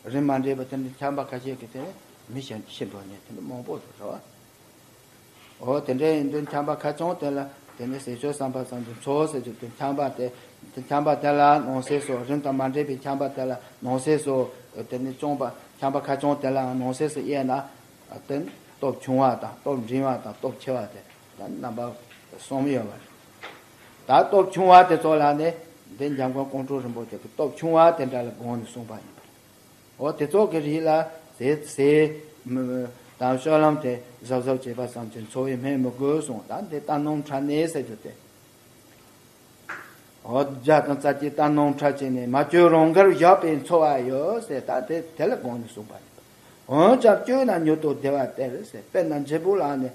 རིན་མ་འདྲེས་པ་དེ་ནི་ཆམ་པ་ཁ་ཤས་ཀྱི་དེ་ནི་མི་ཤི་ཤི་འགྲོ་ནས་དེ་ནི་མང་པོ་རེད་བ། འོ་དེ་འདྲ་ཡིན་དུས་ཆམ་པ་ཁ་ཆུང་དེ་ལ་དེ་ནི་ཟས་མཆོག་ཟ་བ་ཙམ་གྱིས་ཚོགས་ཟེར་རྒྱུ་དེ་ཆམ་པ་དེ་དེ་ཆམ་པ་དེ་ལ་ནང་གསེས་སུ་རིན་དང་མ་འདྲེས་པའི་ཆམ་པ་དེ་ལ་ནང་གསེས་སུ་དེ་ནི་ཆམ་པ་ཆམ་པ་ཁ་ཆུང་དེ་ལའང་ནང་གསེས་སུ་དབྱེ་ན་དེ་ནི་སྟོབས་ཆུང་བ་དང་སྟོབས་འབྲིང་བ་དང་སྟོབས་ཆེ་བ་དེ། ད་རྣམ་པ་གསུམ་ཡོད་པ་རེད། ད་སྟོབས་ཆུང་བ་དེ་ཚོ་ལ་ནི་འདི་འཇམ་མགོན་ཀོང་སྤྲུལ་རིན་པོ་ཆེ་གི་སྟོབས་ཆུང་བ་དེ་འདྲ་ལ་དགོངས་ནས་གསུངས་པ་ཡིན་པ་རེད། འོ་དེ་ཚོ་གི་རིགས་ལ་ཟས་ཟས་མི་དང་སྤྱོད་ལམ་དེ་གཟབ་གཟབ་བྱེད་པ་ཙམ་གྱིས་འཚོ་བའི་སྨན་མི་དགོས་གསུངས། ད་འདི་རྟ་སྣུམ་ཁྲག་ནད་ཟེར་རྒྱུ་དེ། འོ་བརྒྱ་དང་རྩ་གཅིག་རྟ་སྣུམ་ཁྲག་བཅད་ནས་མ་བཅོས་རང་དགར་བཞག་པས་འཚོ་བ་ཡོད་ཟེར། ད་དེ་དེ་ལ་དགོངས་ནས་གསུངས་པ་ཡིན། འོན་ཀྱང་བཅོས་ན་མྱུར་དུ་བདེ་བ་སྟེར་ཟེར། དཔེར་ན་འབྲས་བུ་ལ་ནི་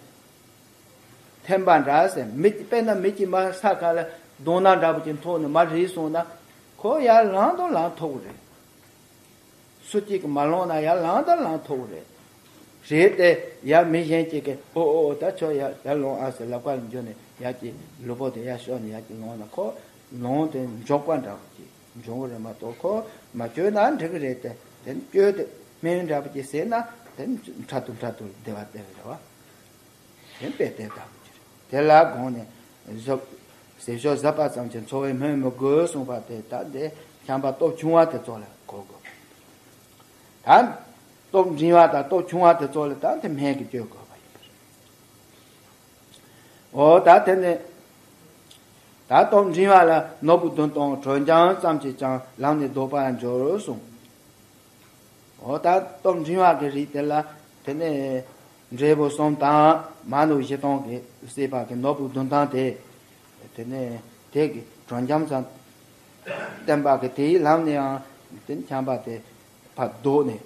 ཐིམ་པ་འདྲ་ཟེར། མི་དཔེར་ན་མི་གཅིག་མར་ས་ཁ་ལ་རྡོ་སྣ་འདྲ་པོ་ཅིག་འཐུག་ནས་མར་རིལ་སོང་ན་ཁོ་ཡར་ལངས་དང་ལངས་ཐུབ་ཀྱི་རེད། སུ་གཅིག་གིས་མ་ལངས་ན་ཡར་ལངས་དང་ལངས་ཐུབ་ཀྱི་རེད། རེད་དེ་ཡར་མི་གཞན་གཅིག་གིས་ཨོ་ཨོ་ཨོ་ད་ཁྱོད་ཡར་ཡར་ལངས་ཨ་ཟེར་ལག་པ་ལ་འཇུས་ནས་ཡར་གྱི་ལུས་པོ་དེ་ཡར་ཕྱོགས་ནས་ཡར་གྱི་ལངས་ན་ཁོ་ལངས་དེ་འཇོག་པ་འདྲ་པོ་ཅིག་འབྱུང་གི་རེད་མ་གཏོགས་ཁོ་མ་བཅོས་ན་འགྲིག་གི་རེད་དེ། དེ་བཅོས་ཏེ་སྨན་འདྲ་པོ་ཅིག་ཟས་ན་དེ་འཕྲལ་དུ་འཕྲལ་དུ་བདེ་བ་སྟེར་གི་རེད་བ། དེ་དཔེ་དེ་ལྟ་བུ་ཅིག་རེད། དེ་ལ་དགོངས་ནས་ཟས་ཟས་མཆོག་ཟ་བ་ཙམ་གྱིས་འཚོ་བའི་སྨོན་མི་དགོས་གསུངས་པ་དེ་ད་འདི་ཆམ་པ་སྟོབས་ཆུང་བ་དེ་ཚོ་ལ་གོ་དགོས། ད་སྟོབས་འབྲིང་བ་དང་སྟོབས་ཆུང་བ་དེ་ཚོ་ལ་ད་འདི་སྨན་གྱིས་བཅོས་དགོས་པ་ཡིན་པ་རེད། འོ་ད་དེ་ནས་ད་སྟོབས་འབྲིང་བ་ལ་ནོར་བུ་བདུན་སྟོང་དྲོད་འཇམ་ཙམ་གྱིས་ཀྱང་ལངས་ནས་ལྡོག་པར་འགྱུར་གསུངས། འོ་ད་སྟོབས་འབྲིང་བ་གི་རིགས་དེ་ལ་དེ་ནས་འབྲས་བུ་གསུམ་དང་མ་ནུ་བཞི་སྟོང་གིས་བསྲེགས་པ་གི་ནོར་བུ་བདུན་སྟོང་དེ། དེ་ནས་དེ་གི་དྲོད་འཇམ་ཙམ་བསྟན་པ་གི་དེའི་ལམ་ནས་ཡང་དེ་ཆམ་པ་དེ་ཕར་ལྡོག་ནས།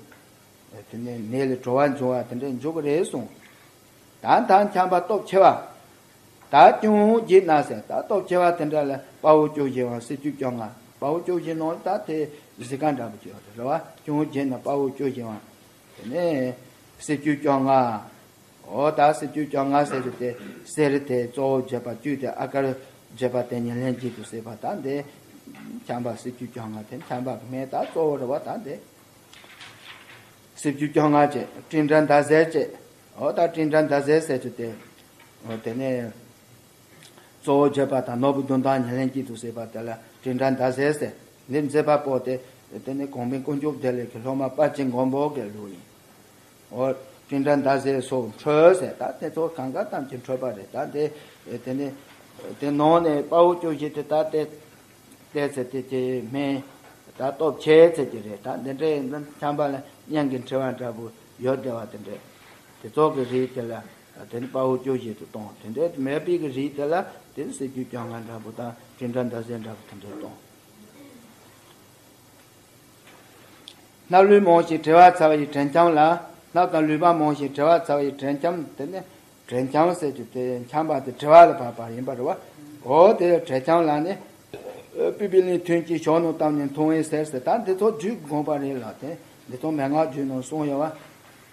དེ་ནས་ནད་ལས་གྲོལ་བ་འབྱུང་བ་དེ་འདྲ་འཇུག་གི་རེད་གསུངས། ད་ད་ཆམ་པ་སྟོབས་ཆེ་བ། ད་ཅུང་བགྱིས་ན་ཟེར། ད་སྟོབས་ཆེ་བ་དེ་འདྲ་ལ་དཔའ་བོ་སྐྱོ་བཞི་དབང་སྲིད་བཅུ་བཅོ་ལྔ། དཔའ་བོ་སྐྱོ་བཞི་ནང་ད་དེ་གཟི་ཁ་འདྲ་པོ་ཅིག་ཡོད་རེད་བ། ཅུང་བགྱིས་ན་དཔའ་བོ་སྐྱོ་བཞི་དབང་། དེ་ནས་སྲིད་བཅུ་བཅོ་ལྔ། འོ་ད་སྲིད་བཅུ་བཅོ་ལྔ་ཟེར་རྒྱུ་དེ་གསེར་དེ་གཙོ་བོ་བརྒྱད་པ་བཅུད་དེ་ཨ་དཀར་བརྒྱད་པ་དེ་ཉེར་ལྔ་གཅིག་ཏུ་བསྲེས་པ་ད་འདི་ཆམ་པ་སྲིད་བཅུ་བཅོ་ལྔ་དེ་ཆམ་པ་གི་སྨན་ད་གཙོ་བོ་རེད་བ། ད་འདི་སྲིད་བཅུ་བཅོ་ལྔ་བཅས་སྤྲིན་བྲལ་ཟླ་ཟེར་བཅས། འོ་ད་སྤྲིན་བྲལ་ཟླ་ཟེར་ཟེར་རྒྱུ་དེ། འོ་དེ་ནས་གཙོ་བོ་བརྒྱད་པ་དང་ནོར་བུ་བདུན་སྟོང་ཉེར་ལྔ་གཅིག་ཏུ་བསྲེས་པ་དེ་ལ་སྤྲིན་བྲལ་ཟླ་ཟེར་ཟེར། འདི་མཛད་པ་པོ་དེ་དེ་ནི་གོང་མའི་དཀོན་མཆོག་བདེ་ལེགས་ཀྱི་སློབ་མ་དཔལ་ཆེན་མགོན་པོ་གི་ལུགས་ཡིན། འོ། སྤྲིན་བྲལ་ཟླ་ཟེར་སོགས་འཕྲོས་ཟེར། ད་དེ་ཚོ་གང་ག་ཐམས་ཅད་འཕྲོས་པ་རེད། ད་དེ་དེ་ནི་དེ་ནང་ནས་དཔའ་བོ་སྐྱོ་བཞི་དེ་ད་དེ་དེ་ཚེ་དེ་དེ་སྨན་ད་སྟོབས་ཆེ་ཚེ་ཀྱི་རེད། ད་འདི་འདྲའི་འདི་ཆམ་པ་ལ་གཉན་གྱི་འཁྲི་བ་འདྲ་པོ་ཡོད་བསྡད་པ་དེ་འདྲས། དེ་ཚོ་གི་རིགས་དེ་ལ་དེ་ནི་དཔའ་བོ་སྐྱོ་བཞི་དུ་གཏོང་། དེ་འདྲས་མེད་པའི་གི་རིགས་དེ་ལ་དེ་ནི་སྲིད་བཅུ་བཅོ་ལྔ་འདྲ་པོ་དང་སྤྲིན་བྲལ་ཟླ་ཟེར་འདྲ་པོ་དེ་འདྲས་གཏོང་། སྣབས་ལུད་མང་ཞིང་གྲེ་བ་ཚ་བ་ཡི་དྲོད་འཇམ་ལ། སྣབས་དང་ལུད་པ་མང་ཞིང་གྲེ་བ་ཚ་བ་ཡི་དྲོད་འཇམ། དེ་ནི་དྲོད་འཇམ་ཟེར་རྒྱུ་དེ་ཆམ་པ་དེ་གྲེ་བ་ལ་བབས་པ་ཡིན་པ་རེད་བ། འོ་དེ་དྲོད་འཇམ་ལ་ནི། པི་པི་ལིང་ཐུན་གྱིས་ཞོ་ནང་བཏབ་ནས་འཐུང་བའི་ཟེར་ཟེར། ད་འདི་ཚོ་རྒྱུད་དགོངས་པ་རེད་ལ། དེ་འདི་ཚོ་མན་ངག་རྒྱུད་ནང་གསུངས་ཡོད་བ།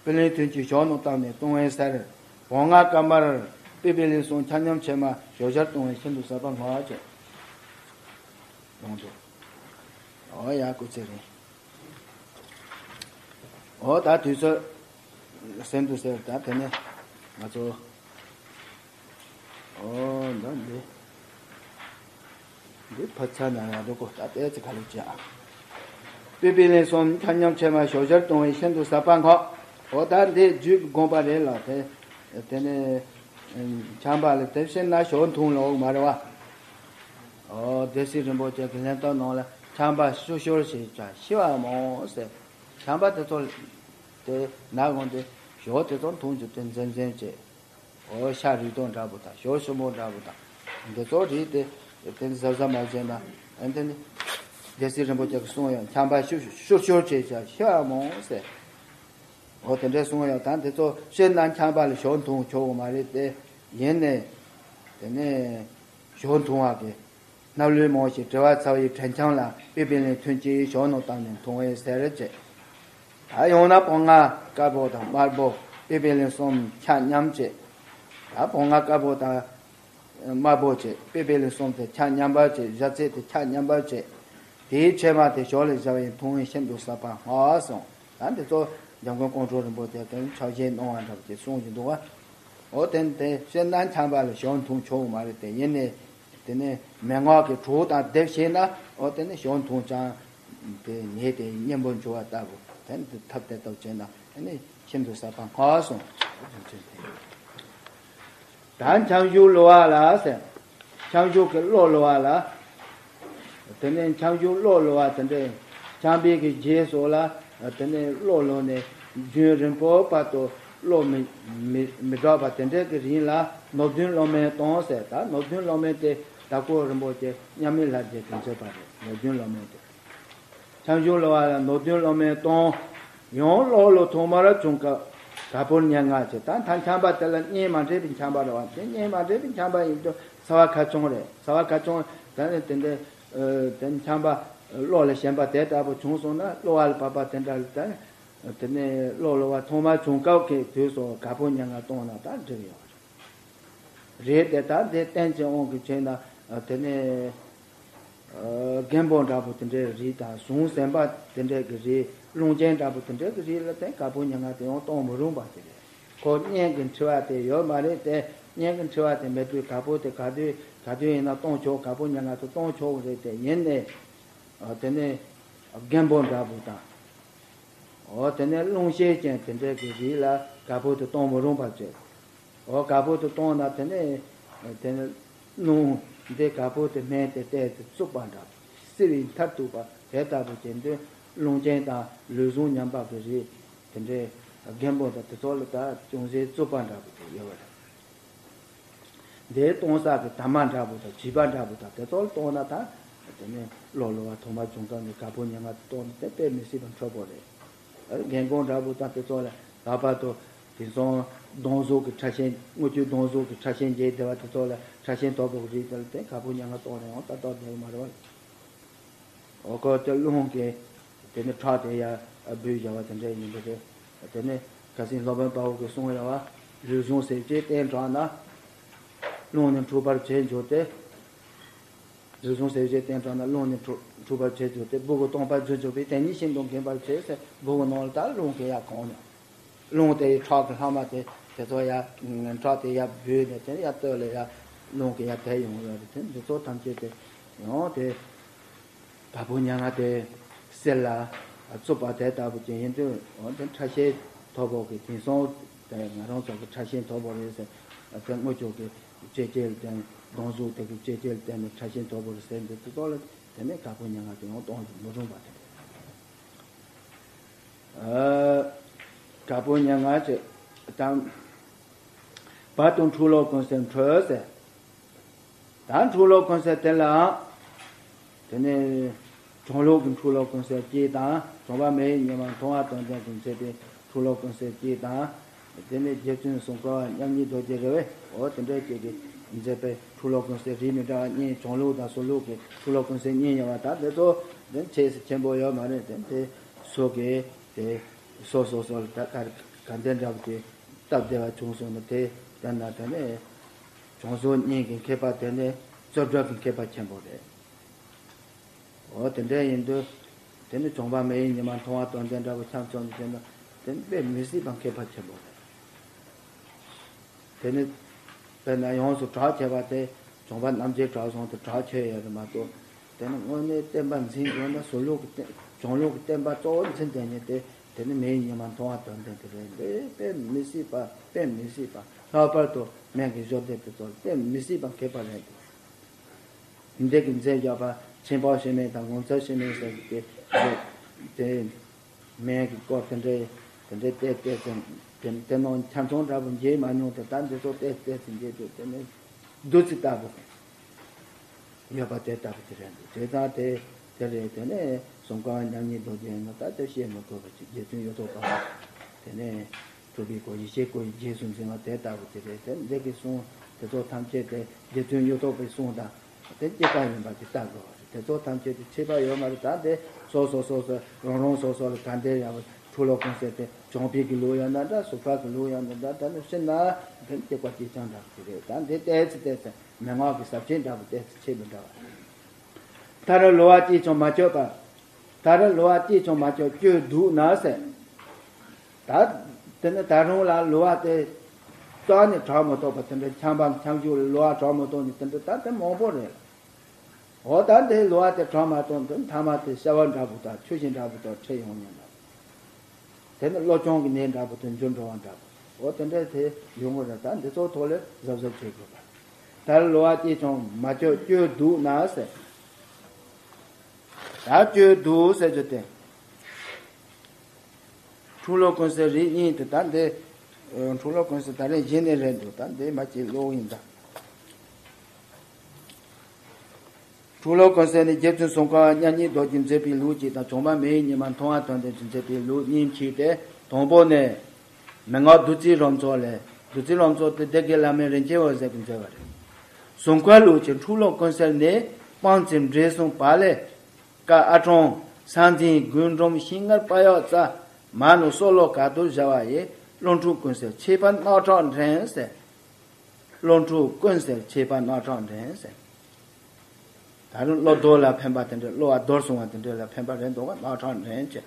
པི་ལིང་ཐུན་གྱིས་ཞོ་ནང་བཏབ་ནས་འཐུང་བའི་ཟེར། བོང་ང་དཀར་དམར། པི་པི་ལིང་གསུམ་ཆ་མཉམ་ཕྱེ་མ་ཞོ་ཞར་བཏུང་བས་ཤིན་ཏུ་ཟབ་པ་སྨྲ་བ་བྱས། ཡོང་འདུག་ཨོ་ཡ་སྐུ་ཚེ་རིང་། ཨོ་ད་དུས་ཚོད་ཟིན་འདུག་ཟེར། ད་དེ་ནས་ང་ཚོ་ཨོ་ད་འདི་འདི་ཕར་ཚར་ན་ཡག་འདུག་གོ། ད་ཏོག་ཙམ་ག་ལེར་བྱས་ཨ། པི་པི་ལིང་གསུམ་ཆ་མཉམ་ཕྱེ་མ་ཞོ་ཞར་བཏུང་བས་ཤིན་ཏུ་ཟབ་པ་སྨྲ། ཨོ་ད་འདི་རྒྱུད་ཀྱི་དགོངས་པ་རེད་ལ། དེ་དེ་ནས་ཆམ་པ་ལ་དེ་བཞིན་ན་ཞོ་འཐུང་ལོག་མ་རེད་བ། ཨོ་སྡེ་སྲིད་རིན་པོ་ཆེ་གི་ལན་རྟགས་ནང་ལ་ཆམ་པ་ཤུགས་ཤོར་བྱས་ཀྱང་ཤི་བ་མང་ཟེར། ཆམ་པ་དེ་ཚོ་དེ་ན་གོང་དེ་ཞོ་དེ་ཚོ་འཐུང་རྒྱུ་དེ་འཛེམ་འཛེམ་བྱས། ཨོ་ཤ་རིགས་དང་འདྲ་པོ་དང་ཞོ་ཞིམ་པོ་འདྲ་པོ་དང་འདི་ཚོ་རིགས་དེ་དེ་གཟབ་གཟབ་མ་བྱས་ན་ཨ་དེ་ནི་སྡེ་སྲིད་རིན་པོ་ཆེ་གི་གསུང་ཡང་ཆམ་པ་ཤུགས་ཤུགས་ཤོར་བྱས་ཀྱང་ཤི་བ་མང་ཟེར། ཨོ་དེ་འདྲའི་གསུང་ཡང་ད་འདི་ཚོ་ཤི་ན་ཆམ་པ་ལ་ཞོ་འཐུང་ཆོག་གི་མ་རེད་དེ། ཡིན་ནས་དེ་ནས་ཞོ་འཐུང་བ་གི་སྣབས་ལུད་མང་ཞིང་གྲེ་བ་ཚ་བའི་དྲོད་འཇམ་ལ་པི་པི་ལིང་ཐུན་གྱིས་ཞོ་ནང་བཏབ་ནས་འཐུང་བས་ཟེར་བྱས། ད་ཡང་ན་བོང་ང་དཀར་པོ་དང་དམར་པོ་པི་པི་ལིང་གསུམ་ཆ་མཉམ་བྱས། ད་བོང་ང་དཀར་པོ་དང་ དམར་པོ་བྱས། པེ་པེ་ལེ་གསུམ་དེ་ཆ་མཉམ་པར་བྱས། ཞལ་ཚད་དེ་ཆ་མཉམ་པར་བྱས། དེའི་ཕྱེ་མ་དེ་ཞབས་ལ་བཞག་པས་འཐུང་བས་ཤིན་ཏུ་ཟབ་པར་བསྔགས་གསུངས། ད་འདི་ཚོ་འཇམ་མགོན་ཀོང་སྤྲུལ་རིན་པོ་ཆེ་གིས་ཕྱག་བཞེས་གནང་བ་འདྲ་བ་དེ་གསུང་བཞིན་འདུག་བ། འོ་དེ་དེ་བཤད་ན་ཆམ་པ་ལ་ཞབས་འཐུང་ཆོག་མ་རེད་དེ། ཡིན་ནའི་དེ་ནས་མན་ངག་གི་གྲོགས་དང་སྡེབ་བྱས་ན། འོ་དེ་ནས་ཞབས་འཐུང་ཀྱང་དེ་ནད་དེ་སྙན་པོ་འབྱུང་བ་ལྟ་བུ། དེ་ནས་ཐབས་དེ་ལྟ་བུ་བྱས་ན་དེ་ནས་ཤིན་ཏུ་ཟབ་པར་བསྔགས་གསུངས། ད་འཆང་གཞུག་བླུག་པ་ལ་ཟེར། འཆང་གཞུག་གི་བློ་བླུག་པ་ལ། དེ་ནས་འཆང་གཞུག་བློ་བླུག་པ་དེ་འདྲས། འཆང་བའི་གི་རྗེས་སུ་ལ། དེ་ནས་བློ་བླུགས་ནས་རྒྱུན་རིང་པོའི་བར་དུ་བློ་མི་མི་མི་བྲལ་བ་དེ་འདྲས་ཀྱི་རིང་ལ་ནོར་བདུན་ལོག་མེན་གཏོང་ཟེར། ད་ནོར་བདུན་ལོག་མེན་དེ་དྭགས་པོ་རིན་པོ་ཆེ་མཉམ་མེད་ལྷ་རྗེ་གིས་མཛད་པ་རེད། ནོར་བདུན་ལོག་མེན་དེ། འཆང་གཞུག་བླུག་པ་ལ་ནོར་བདུན་ལོག་མེན་གཏོང་། ཡང་བློ་བློ་ཐོག་མར་བྱུང་སྐབས་ག་པུར་ཉེར་ལྔ་བྱས། ད་ད་འཆམ་པ་དེ་ལ་གཉེན་མ་འདྲེས་པའི་འཆམ་པ་རེད་བ། དེ་གཉེན་མ་འདྲེས་པའི་འཆམ་པ་ཡིན་དུས་ཚ་བ་ཁ་ཆུང་རེད། ཚ་བ་ཁ་ཆུང་། ད་ནི་དེ་འདྲའི་ཨ་དེ་འཆམ་པ་བློ་ལ་ཞེན་པ་དེ་ལྟ་བུ་བྱུང་སོང་ན། བློ་བ་ལ་བབ་པ་དེ་འདྲ་ལ་ད་དེ་ནས་བློ་བློ་བ་ཐོག་མར་བྱུང་སྐབས་ཀྱི་དུས་སུ་ག་པུར་ཉེར་ལྔ་གཏོང་ན་ད་འགྲིག་ཡོད་རེད། རེད་དེ། ད་འདི་བསྟན་བཅོས་དབང་གིས་བྱས་ན་དེ་ནས་ཨ་རྒན་པོ་འདྲ་པོ་དེ་འདྲའི་རིགས་དང་། གཟུངས་ཟིན་པ་དེ་འདྲའི་གི་རིགས། ཀླུང་ཆེན་འདྲ་པོ་དེ་འདྲའི་གི་རིགས་ལ་དེ་ག་པུར་ཉེར་ལྔ་དེ་ཡང་གཏོང་མི་རུང་བ་དེ་རེད། ཁོ་གཉེན་གྱི་འཁྲི་བ་དེ་ཡོད་མ་རེད་དེ། གཉེན་གྱི་འཁྲི་བ་དེ་མེད་དུས་ག་པུར་དེ་ག་དུས་ག་དུས་ཡིན་ན་གཏོང་ཆོག་ག་པུར་ཉེར་ལྔ་དེ་གཏོང་ཆོག་རེད་དེ། ཡིན་ནའི་ཨ་དེ་ནས་རྒན་པོ་འདྲ་པོ་དང་། འོ་དེ་ནས་རླུང་ཤེད་ཅན་དེ་འདྲའི་གི་རིགས་ལ་ག་པུར་དེ་གཏོང་མི་རུང་བ་བྱས། འོ་ག་པུར་དེ་གཏོང་ན་དེ་ནས་དེ་ནས་རླུང་འདི་ག་པུར་དེ་སྨན་དེ་བལྟས་ཏེ་བཙུགས་པ་འདྲ། བསིལ་བའི་མཐར་ཐུག་པ་དེ་ལྟ་བུ་བྱེད་དུས། རླུང་ཆེན་དང་ལུས་ཟུངས་ཉམས་པ་གི་རིགས་དེ་འདྲའི་རྒན་པོ་དང་དེ་ཚོ་ལ་ད་ཅུང་ཟད་བཙུགས་པ་འདྲ་པོ་དེ་ཡོད་པ་རེད། འདིའི་གཏོང་ས་གི་དྭངས་མ་འདྲ་པོ་དང་བྱིས་པ་འདྲ་པོ་དང་དེ་ཚོ་ལ་གཏོང་ན། ད་དེ་ནས་བློ་བློ་བ་ཐོག་མར་བྱུང་སྐབས་ནས་ག་པུར་ཉེར་ལྔ་གཏོང་ན་དེ་དཔེ་མི་སྲིད་པ་འཕྲོད་པོ་རེད། རྒན་གོག་འདྲ་པོ་དང་དེ་ཚོ་ལ་ལྷག་པར་དུ་དེང་སང་སྡོང་གཟུགས་ཀྱི་ཕྲ་ཞིང་། དངུལ་ཆུའི་སྡོང་གཟུགས་ཀྱི་ཕྲ་ཞིང་རྒྱས་བསྡད་པ་དེ་ཚོ་ལ། ཕྲ་ཞིང་དོད་པོ་གི་རིགས་དེ་ལ་དེ་ག་པུར་ཉེར་ལྔ་གཏོང་ན་ཡང་ཏག་ཏག་བསྡད་ཀྱི་མ་རེད་བ། འོ་ཁོ་ཚོ་རླུང་གིས་དེ་ནས་ཁྲག་དེ་ཡར་འབུད་བཞག་པ་དེ་འདྲ་ཡིན་པ་རེད། དེ་ནས་ཁ་སང་སློབ་དཔོན་དཔའ་བོ་གིས་གསུངས་ཡོད་པ། ལུས་ཟུངས་ཟད་བྱེད་བསྟེན་དྲགས་ན། རླུང་ནི་འཁྲུགས་པར་བྱེད་འགྱུར་ཏེ། ལུས་ཟུངས་ཟད་བྱེད་བསྟེན་དྲགས་ན། རླུང་ནི་འཁྲུགས་འཁྲུགས་པར་བྱེད་འགྱུར་ཏེ། སྦུ་གུ་སྟོང་པར་འགྱུར་འགྱུར་བས། དེ་ཉིད་ཤིན་ཏུ་འགེངས་པར་བྱེད་ཟེར། སྦུ་གུ་ནང་ལ་ད་རླུང་གིས་ཡར་གང་ནས། རླུང་དེ་ཡི་ཁྲག་གི་ལྷག་མ་དེ་དེ་ཚོ་ཡར། ཁྲག་དེ་ཡར་འབུད་ནས་དེ་ཡར་སྟོད་ལ་ཡར་རླུང་གིས་ཡར་དེད་ཡོང་ཡོད་རེད། དེ་འདི་ཚོ་ཐམས་ཅད་དེ་ཡང་དེ་ག་པུར་ཉེར་ལྔ་དེ་གསེར་ལ་བཙུགས་པ་དེ་ལྟ་བུ་ཅན་ཡིན་དུས། འོ་དེ་ཕྲ་ཞིང་དོད་པོ་གི་དེང་སང་དེ་ང་རང་ཚོ་གི་ཕྲ་ཞིང་དོད་པོ་རེད་ཟེར། དེ་དངུལ་ཆུ་གི་ལྕེ་ལྕེ་ལ་བརྟེན། སྡོང་གཟུགས་དེ་གི་ལྕེ་ལྕེ་ལ་བརྟེན་ནས་ཕྲ་ཞིང་དོད་པོ་རེད་ཟེར། འདི་དེ་ཚོ་ལ་དེ་ནས་ག་པུར་ཉེར་ལྔ་དེ་ཡང་གཏོང་མི་རུང་བ་དེ་རེད། ཨ། ག་པུར་ཉེར་ལྔ་བྱས། ད་བར་དུ་འཁྲུག་ལོག་ཀུན་སེལ་འཕྲོས་ཟེར། ད་འཁྲུག་ལོག་ཀུན་སེལ་དེ་ལའང་དེ་ནས་གྱང་ལོག་གི་འཁྲུག་ལོག་ཀུན་སེལ་གཅིག་དང་། གྱོང་པ་མེ་ཡི་ཉི་མ་མཐོང་བ་དོན་ལྡན་གྱིས་མཛད་པའི་འཁྲུག་ལོག་ཀུན་སེལ་གཅིག་དང་། དེ་ནས་རྗེ་བཙུན་སུམ་མཁར་བ་མཉམ་ཉིད་རྡོ་རྗེ་རེད་པས། འོ་དེ་འདྲ་གཅིག་གིས་མཛད་པའི་འཁྲུག་ལོག་ཀུན་སེལ་རིགས་མི་འདྲ་བ་གཉིས། གྱང་ལོག་དང་ཟུར་ལོག་གི་འཁྲུག་ལོག་ཀུན་སེལ་གཉིས་ཡོད་པ། ད་དེ་ཚོ་དེ་ཆེས་སུ་ཆེན་པོ་ཡོད་མ་རེད། དེ་དེ་སོ་གི་དེ་སོ་སོ་སོ་ལ་ད་ག་ག་འདྲ་འདྲ་བོ་དེ་སྟབས་བདེ་བ་བྱུང་སོང་ན། དེ་ལྟར་ན་དེ་ནས་གྱང་ཟུར་གཉིས་ཀྱི་མཁས་པ་དེ་ནི་རྩོད་གྲུབ་ཀྱི་མཁས་པ་ཆེན་པོ་རེད། འོ་དེ་འདྲ་ཡིན་དུས། དེ་ནི་གྱོང་པ་མེ་ཡི་ཉི་མ་མཐོང་བ་དོན་ལྡན་འདྲ་བོ་འཆམ་འཆམ་བྱས་ན། དེ་ནི་དཔེ་མི་སྲིད་པ་མཁས་པ་ཆེན་པོ་རེད། དེ་ནི་དཔེར་ན་ཡོངས་སུ་གྲགས་ཆེ་བ་དེ་གྱོང་པ་རྣམ་འབྱེད་གྲགས་སོང་དེ་གྲགས་ཆེ་ཡོད་རེད་མ་གཏོགས། དེ་ནི་དངོས་གནས་བསྟན་པ་འཛིན་དགོས་ན། ཟུར་ལོག་གི་བསྟན། གྱོང་ལོག་གི་བསྟན་པ་གཙོ་བོ་འཛིན་བསྡད་མཁན་དེ། དེ་ནི་མེ་ཡི་ཉི་མ་མཐོང་བ་དོན་ལྡན་དེ་རེད། འདི་དཔེ་མི་སྲིད་པ། དཔེ་མི་སྲིད་པ། ལྷག་པར་དུ་སྨན་གྱི་བཞུགས་སྡེ་དེ་ཚོ་དཔེ་མི་སྲིད་པ་མཁས་པ་རེད། འདི་གི་མཛད་བཞག་པ་ཆེན་པོ་ཤེས་མེད་དང་ངོ་མཚར་ཤེས་མེད་ཟེར་གྱི་དེ་དེ་སྨན་གྱི་སྐོར་དེ་འདྲའི་དེ་འདྲའི་བལྟས་བལྟས་ཙམ། དེ་དེ་ནང་ཆ་ཚང་འདྲ་པོ་མཇལ་མ་མྱོང་དེ། ད་འདི་ཚོ་བལྟས་བལྟས་ཙམ་མཇལ་དུས་དེ་ནི་བདུད་རྩི་ལྟ་བུ་ཡོད་པ་དེ་ལྟ་བུ་དེ་རེད་འདུག་དེ་དང་དེ་དེ་རེད། དེ་ནས་སུམ་ཀ་པ་མཉམ་ཉིད་རྡོ་རྗེ་ཡིན་ན་ད་དེ་བཤད་མི་དགོས་པ་ཅིག་རྗེ་བཙུན་གཡུ་ཐོག་པ། དེ་ནས་གྲུབ་པའི་སྐུ། ཡེ་ཤེས་སྐུ་ཡི་རྗེས་སུ་འཛིན་པ་དེ་ལྟ་བུ་དེ་རེད། དེ་འདི་གི་གསུང་དེ་ཚོ་ཐམས་ཅད་དེ་རྗེ་བཙུན་གཡུ་ཐོག་པའི་གསུང་དང་དེ་གཅིག་པ་ཡིན་པ་དེ་ལྟ་དགོས་པ་རེད། དེ་ཚོ་ཐམས་ཅད་དེ་ཁྱད་པར་ཡོད་མ་རེད། ད་དེ་སོ་སོ་སོ་སོ་རང་རང་སོ་སོ་ལ་ག་འདྲ་ཡང་འཁྲུག་ལོག་ཀུན་སེལ་དེ་གྱོང་པའི་གི་ལུགས་ཡང་འདྲ་འདྲ། ཟུར་ཕར་གི་ལུགས་ཡང་འདྲ་འདྲ། ད་ནི་ཕྱིན་ན་དེ་གཅིག་པ་གཅིག་རྐྱང་འདྲ་དེ་རེད། ད་འདི་ཏོག་ཙམ་ཏོག་ཙམ། མན་ངག་གི་ཟབ་ཆོས་འདྲ་པོ་དེ་ཚོ་ཆེས་མི་འདྲ་བ། ད་རེས་གློ་བ་གཅིག་ཀྱང་མ་བཅོས་པར། ད་རེས་གློ་བ་གཅིག་ཀྱང་མ་བཅོས་བཅོས་འདུག་ན་ཟེར། ད་དེ་ནི་ད་རུང་ལ་གློ་བ་དེ་རྩ་ནས་དྲག་མི་ཐུབ་པ་དེ་འདྲ་ཆམ་པ་ཆམ་ཞུགས་ལ་གློ་བ་དྲག་མི་ཐུབ་ནི་དེ་འདྲ་ད་དེ་མང་པོ་རེད། འོ་ད་འདི་གློ་བ་དེ་དྲག་མ་ཐུབ་འདི་མཐའ་མ་དེ་གཤེར་བ་འདྲ་པོ་དང་ཆུ་ཤིང་འདྲ་པོ་དང་འཕྲད་ཡོང་ཉེན་འདྲ་པོ། དེ་ནི་གློ་གཅོང་གི་ནད་འདྲ་པོ་དང་འཇུ་འགྲོ་བ་འདྲ་པོ། འོ་དེ་འདྲ་དེ་ཡོང་གི་རེད། ད་འདི་ཚོ་ཐོག་ལ་གཟབ་གཟབ་བྱེད་དགོས་པ། ད་གློ་བ་གཅིག་ཀྱང་མ་བཅོས་བཅོས་འདུག་ན་ཟེར། ད་བཅོས་འདུག་ཟེར་རྒྱུ་དེ། འཁྲུག་གློ་ཀུན་སེལ་རིགས་གཉིས་དེ་ད་འདི། འཁྲུག་གློ་ཀུན་སེལ་ད་རེས་གཞི་ནས་རེད་འདུག་ད་འདི་མ་གཅིག་ཀློག་ཡིན་ད། འཁྲུག་གློ་ཀུན་སེལ་ནི་རྗེ་བཙུན་སུམ་མཁར་བ་མཉམ་ཉིད་རྡོ་རྗེས་མཛད་པའི་ལུགས་གཅིག་དང་། བྱུང་པ་མེ་ཡི་ཉི་མ་མཐོང་བ་དོན་ལྡན་གྱིས་མཛད་པའི་ལུགས་གཉིས་མཆིས་ཏེ། དང་པོ་ནི། མན་ངག་བདུད་རྩིའི་རབ་མཚོ་ལས། བདུད་རྩིའི་རབ་མཚོ་དེ་སྡེ་དགེ་བླ་མ་རིན་ཆེན་འོད་ཟེར་གྱིས་མཛད་པ་རེད། སུམ་མཁར་ལུགས་ཀྱི་འཁྲུག་གློ་ཀུན་སེལ་ནི། སྤང་རྩི་འབྲས་གསུམ་བག་ལེབ་ཀ་ཨ་ཀྲང་། ས་འཛིན་རྒུན་འབྲུམ་ཤིང་མངར་པ་ཡག་རྩ། མ་ནུ་སྲོ་ལོ་ག་དུར་བཞག་པ་ཡི། གློ་འཁྲུག་ཀུན་སེལ་མཆེད་པ་རྣག་ཁྲག་འདྲེན་ཟེར། གློ་འཁྲུག་ཀུན་སེལ་མཆེད་པ་རྣག་ཁྲག་འདྲེན་ཟེར། ད་རུང་གློ་རྡོལ་ལ་ཕན་པ་དེ་འདྲ། གློ་བ་རྡོལ་སོང་བ་དེ་འདྲ་ལ་ཕན་པ་རེད་འདུག་ག་རྣག་ཁྲག་འདྲེན་བྱེད།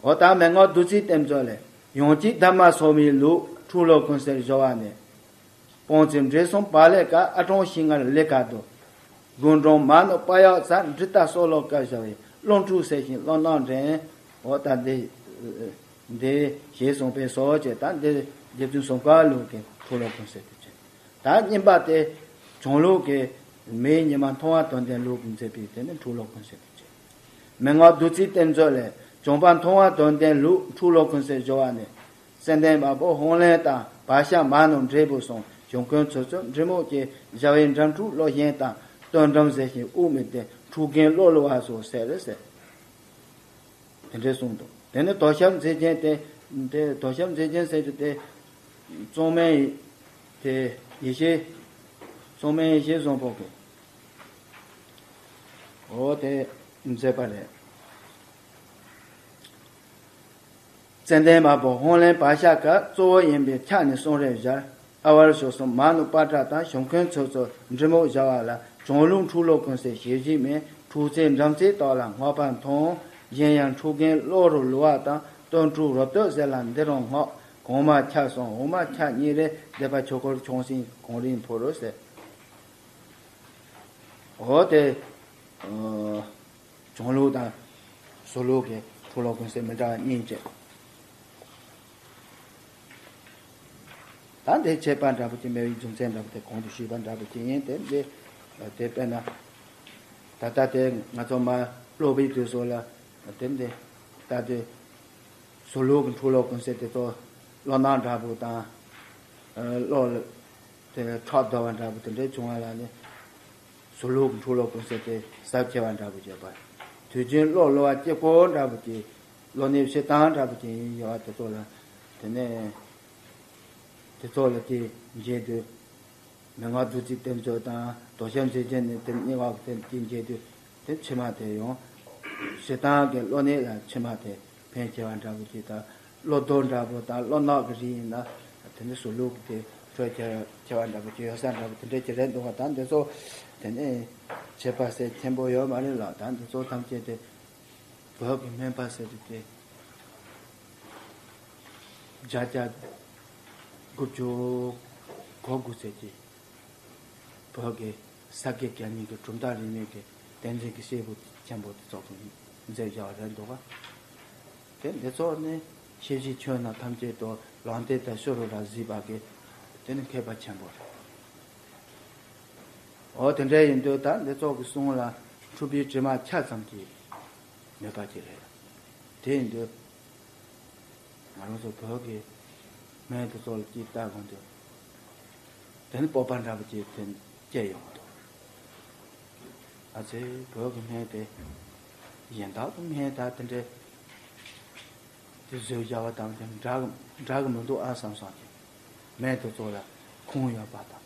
འོ་ད་མན་ངག་བདུད་རྩིའི་གཏེར་མཛོད་ལས། ཡང་གཅིག་དྷརྨ་སོ་མའི་ལུགས་འཁྲུག་གློ་ཀུན་སེལ་སྦྱོར་བ་ནི། སྤང་རྩི་འབྲས་གསུམ་བག་ལེབ་ཀ་ཨ་ཀྲང་ཤིང་མངར་ལེ་ཀ་དུ། རྒུན་འབྲུམ་མ་ནུ་པ་ཡག་རྩ། འབྲི་ཏ་སྲོ་ལོ་ཀ་བཞག་པའི། གློ་འཁྲུག་སེལ་ཞིང་གློ་རྣག་འདྲེན། འོ་ད་འདི། འདི་ཞེས་གསུངས་པས་སོ་ཞེས། ད་འདི་རྗེ་བཙུན་སུམ་མཁར་ལུགས་ཀྱི་འཁྲུག་གློ་ཀུན་སེལ་དུ་བྱས། ད་གཉིས་པ་དེ། བྱང་ལུགས་ཀྱི་མེའི་ཉི་མ་མཐོང་བ་དོན་ལྡན་ལུགས་ཀྱིས་མཛད་པའི་དེ་ནི་འཁྲུག་གློ་ཀུན་སེལ་དུ་བྱས། མན་ངག་བདུད་རྩིའི་གཏེར་མཛོད་ལས། བྱང་པ་མཐོང་བ་དོན་ལྡན་ལུགས་འཁྲུག་གློ་ཀུན་སེལ་སྦྱོར་བ་ནི། ཙན་དན་དམར་པོ་ཧོང་ལེན་དང་བག་ཤ་མ་ནུ་འབྲས་བུ་གསུམ། ཞུན་ཁུན་ཚོད་ཚོད་འབྲི་མོག་བཅས། བཞག་པའི་འགྲམས་འཁྲུག་གློ་ཞན་དང་། སྟོད་འགྲམས་གཟེར་ཞིང་དབུགས་མི་བདེ། འཁྲུག་རྐྱེན་གློ་ལུ་བ་སོགས་སེལ་ཟེར། དེ་འདྲས་གསུངས་འདུག་དེ་ནི་དོ་ཤལ་མཛེས་རྒྱན་དེ། དེ་དོ་ཤལ་མཛེས་རྒྱན་ཟེར་རྒྱུ་དེ། གཙང་མའི་དེ་ཡེ་ཤེས། གཙང་མའི་ཡེ་ཤེས་བཟང་པོ་གི། འོ་དེ་མཛད་པ་རེད། ཙན་དན་དམར་པོ་ཧོང་ལེན་བག་ཤ་ཀ་གཙོ་བོ་ཡིན་པའི་ཕྱག་ནི་གསུང་རབ་སྦྱར། ཨ་ཝར་ཞོ་གསུམ་མ་ནུ་པ་ཏྲ་དང་ཞུན་ཁུན་ཚོད་ཚོད་འབྲི་མོག་བཞག་པ་ལ། བྱང་ལུགས་འཁྲུག་གློ་ཀུན་སེལ་ཞེས་བཞེད་མིན། འཁྲུག་རྩའི་འགྲམས་རྩའི་རྟགས་ལ་སྔགས་པ་མཐོང་། གཞན་ཡང་འཁྲུག་རྐྱེན་གློ་རུ་ལུ་བ་དང་། སྟོད་འཁྲུག་རུ་སྟོད་ཟེར་ལ་འདི་རུ་སྔགས། གོང་མ་ཕྱག་གསུམ་འོག་མ་ཕྱག་གཉིས་རེ། བཟླས་པ་ཆོས་འཁོར་ཆུང་ཞིང་གང་རིང་འཕོ་རོ་ཟེར། འོ་དེ། བྱང་ལུགས་དང་ཟུར་ལུགས་ཀྱི་འཁྲུག་གློ་ཀུན་སེལ་མི་འདྲ་བ་གཉིས་བྱས། ད་འདི་བྱེད་པ་འདྲ་པོ་ཅིག་སྨེ་བའི་རྒྱུ་མཚན་འདྲ་པོ་དེ་གོང་དུ་ཞུས་པ་འདྲ་པོ་ཅིག་ཡིན་ཏེ། འདི་དེ་དཔེར་ན། ད་ལྟ་དེ་ང་ཚོ་མ་སློབ་པའི་དུས་སུ་ལ་དེ་འདི་ལྟ་དུས། ཟུར་ལུགས་ཀྱི་འཁྲུག་གློ་ཀུན་སེལ་དེ་ཚོ་གློ་རྣག་འདྲ་པོ་དང་། གློ་དེ་ཁྲག་བརྡོལ་བ་འདྲ་པོ་དེ་འདྲའི་བྱུང་བ་ལ་ནི། ཟུར་ལུགས་ཀྱི་འཁྲུག་གློ་ཀུན་སེལ་དེ་ཟབ་ཆེ་བ་འདྲ་པོ་བྱས་པ། དུས་རྒྱུན་གློ་ལུ་བ་སྐྱིད་པོ་འདྲ་པོ་ཅིག་གློ་ནད་ཕྱི་ཐང་འདྲ་པོ་ཅིག་ཡིན་ཡོད་པ་དེ་ཚོ་ལ། དེ་ནས་དེ་ཚོ་ལ་དེ་འཇལ་དུས། མན་ངག་བདུད་རྩིའི་གཏེར་མཛོད་དང་དོ་ཤལ་མཛེས་རྒྱན་ནི་དེ་གཉིས་ཀ་དེ་དེ་འཇལ་དུས། དེ་ཕྱི་མ་དེ་ཡང་། ཕྱི་ཐང་གི་གློ་ནད་ལ་ཕྱི་མ་དེ་ཕན་ཆེ་བ་འདྲ་པོ་ཅིག་དང་། གློ་རྡོལ་འདྲ་པོ་དང་གློ་རྣག་གི་རིགས་ཡིན་ན། དེ་ནི་ཟུར་ལུགས་ཀྱི་དེ་འཕྲོད་ཆེ་ཆེ་བ་འདྲ་པོ་ཅིག་ཡོད་ས་འདྲ་པོ་དེ་འདྲ་ཅིག་རེད་འདུག་ག་ད་འདི་ཚོ་དེ་ནི་བྱེད་པ་ཟེར་ཆེན་པོ་ཡོད་མ་རེད་ལ། ད་འདི་ཚོ་ཐམས་ཅད་དེ་བོད་ཀྱི་སྨན་པ་ཟེར་དུས་དེ་བརྒྱ་ཆ་དགུ་བཅུ་གོ་དགུ་ཙམ་གྱིས་བོད་ཀྱི་ས་དགེ་བརྒྱ་གཉིས་ཀྱི་གྲུབ་མཐའ་རིས་མེད་ཀྱི་བསྟན་འཛིན་གྱི་སྐྱེས་བུ་ཆེན་པོ་དེ་ཚོ་གིས་མཛད་བཞག་པ་རེད་འདུག་ག་དེ་འདི་ཚོ་ནི་ཤེས་བཞིན་ཆོས་རྣམས་ཐམས་ཅད་དུ་ལམ་སྟོན་དང་ཤེས་རབ་རང་གཟིགས་པ་གི་དེ་ནི་མཁས་པ་ཆེན་པོ་རེད། འོ་དེ་འདྲ་ཡིན་དུས་ད་འདི་ཚོ་གི་གསུང་ལ་འཁྲུལ་པའི་དྲི་མ་ཆ་ཙམ་གྱིས་མེད་པ་ཅིག་རེད། དེ་ཡིན་དུས་ང་རང་ཚོ་བོད་ཀྱི་སྨན་དེ་ཚོ་ལ་ཅིག་ལྟ་དགོས་དུས། དེ་ནི་སྤོབས་པ་འདྲ་པོ་ཅིག་དེ་སྐྱེ་ཡོང་གི་འདུག་ཨ་ཙི། བོད་ཀྱི་སྨན་དེ་གཞན་དག་གི་སྨན་དང་དེ་འདྲའི་དེ་བཟོས་བཞག་པ་དང་དེ་འདྲ་གི་འདྲ་གི་མི་འདུག་ཨ་བསམ་བསམ་གྱི། སྨན་དེ་ཚོ་ལ་ཁུངས་ཡོད་པ་དང་།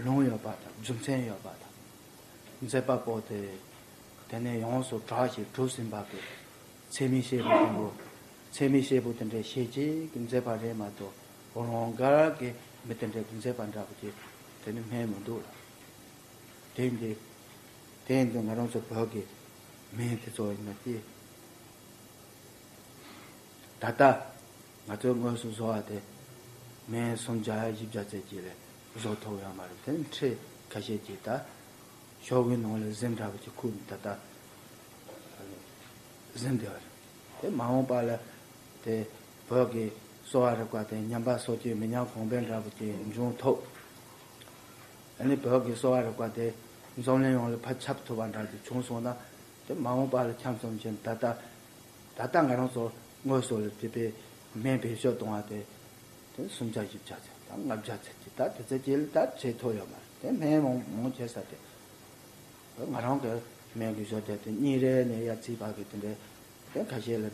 ལུང་ཡོད་པ་དང་། རྒྱུ་མཚན་ཡོད་པ་དང་། མཛད་པ་པོ་དེ་དེ་ནས་ཡོངས་སུ་གྲགས་ཤིང་གྲུབ་ཟིན་པ་གི་འཚེ་མེད་སྐྱེས་བུ་དེ་འདྲ། འཚེ་མེད་སྐྱེས་བུ་དེ་འདྲའི་ཤེས་བྱེད་ཀྱིས་མཛད་པ་རེད་མ་གཏོགས། རང་དགར་གྱི་མི་དེ་འདྲ་གིས་མཛད་པ་འདྲ་པོ་ཅིག་དེ་ནི་སྨན་མི་འདུག་ལ། དེ་འདི་དེ་འདི་ང་རང་ཚོ་བོད་ཀྱི་སྨན་དེ་ཚོ་ཡིན་ན་དེ། ད་ལྟ་ང་ཚོས་དངོས་སུ་བཟོ་བ་དེ་སྨན་སུམ་བརྒྱ་བཞི་བརྒྱ་ཙམ་ཅིག་ལས་བཟོ་ཐུབ་ཡོད་མ་རེད། དེ་ནི་ཁྲི་ཁ་ཤས་ཅིག་ད་ཤོག་གུའི་ནང་ལ་གཟིམ་འདྲ་པོ་ཅིག་ཁུག་ནས་ད་ལྟ་གཟིམ་བསྡད་པ་རེད། དེ་མ་འོངས་པ་ལ་དེ་བོད་ཀྱི་གསོ་བ་རིག་པ་དེ་ཉམས་པ་སོར་ཆུད་མི་ཉམས་གོང་འཕེལ་འདྲ་པོ་ཅིག་འབྱུང་ཐུབ། ཨ་ནི་བོད་ཀྱི་གསོ་བ་རིག་པ་དེ་འཛམ་གླིང་ཡོངས་ལ་ཕར་ཁྱབ་ཐུབ་པ་འདྲ་ཅིག་བྱུང་སོང་ན། དེ་མ་འོངས་པ་ལ་ཁྱབ་ཙམ་བྱས་ད་ལྟ་ད་ལྟ་ང་རང་ཚོ་དངོས་སུ་ལ་དེ་པའི་སྨན་བེད་སྤྱོད་གཏོང་བ་དེ་དེ་སུམ་བརྒྱ་བཞི་བརྒྱ་ཚད་དང་ལྔ་བརྒྱ་ཚད་ཀྱི་ད་དེ་ཚད་ཀྱི་ད་བྱེད་ཐུབ་ཡོད་མ་རེད། དེ་སྨན་མང་མང་བྱེད་ས་དེ་ང་རང་གི་སྨན་གྱི་ཞོ་དེ་དེ་གཉིས་རེ་ནས་ཡར་བརྩིས་པ་གི་དེ་འདྲའི་དེ་ཁ་ཤས་ལ་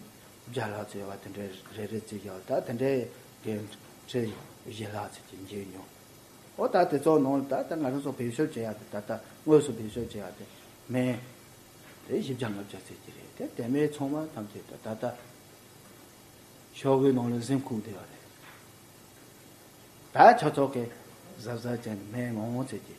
བརྒྱ་ལྷག་ཙམ་ཡོད་པ་དེ་འདྲའི་རེ་རེ་བརྩིས་ཡོད། ད་དེ་འདྲའི་གི་ཁྲི་བཞི་ལྷག་ཙམ་གྱི་འཇལ་མྱོང་། ཨོ་ད་དེ་ཚོ་ནང་ལ་ད་ལྟ་ང་རང་ཚོ་བེད་སྤྱོད་བྱེད་ཡག་དེ་ད་ལྟ་དངོས་སུ་བེད་སྤྱོད་བྱེད་ཡག་དེ་སྨན་དེ་བཞི་བརྒྱ་ལྔ་བརྒྱ་ཙམ་ཅིག་རེད། དེ་དེ་མིན་ཚང་མ་ཐམས་ཅད་ད་ད་ལྟ་ཤོག་གུའི་ནང་ལ་གཟིམ་ཁུག་བསྡད་ཡོད་རེད། ད་ཆ་ཚོགས་ཀྱི་གཟབ་གཟབ་བྱས་ནས་སྨན་མང་བོ་ཙམ་ཅིག་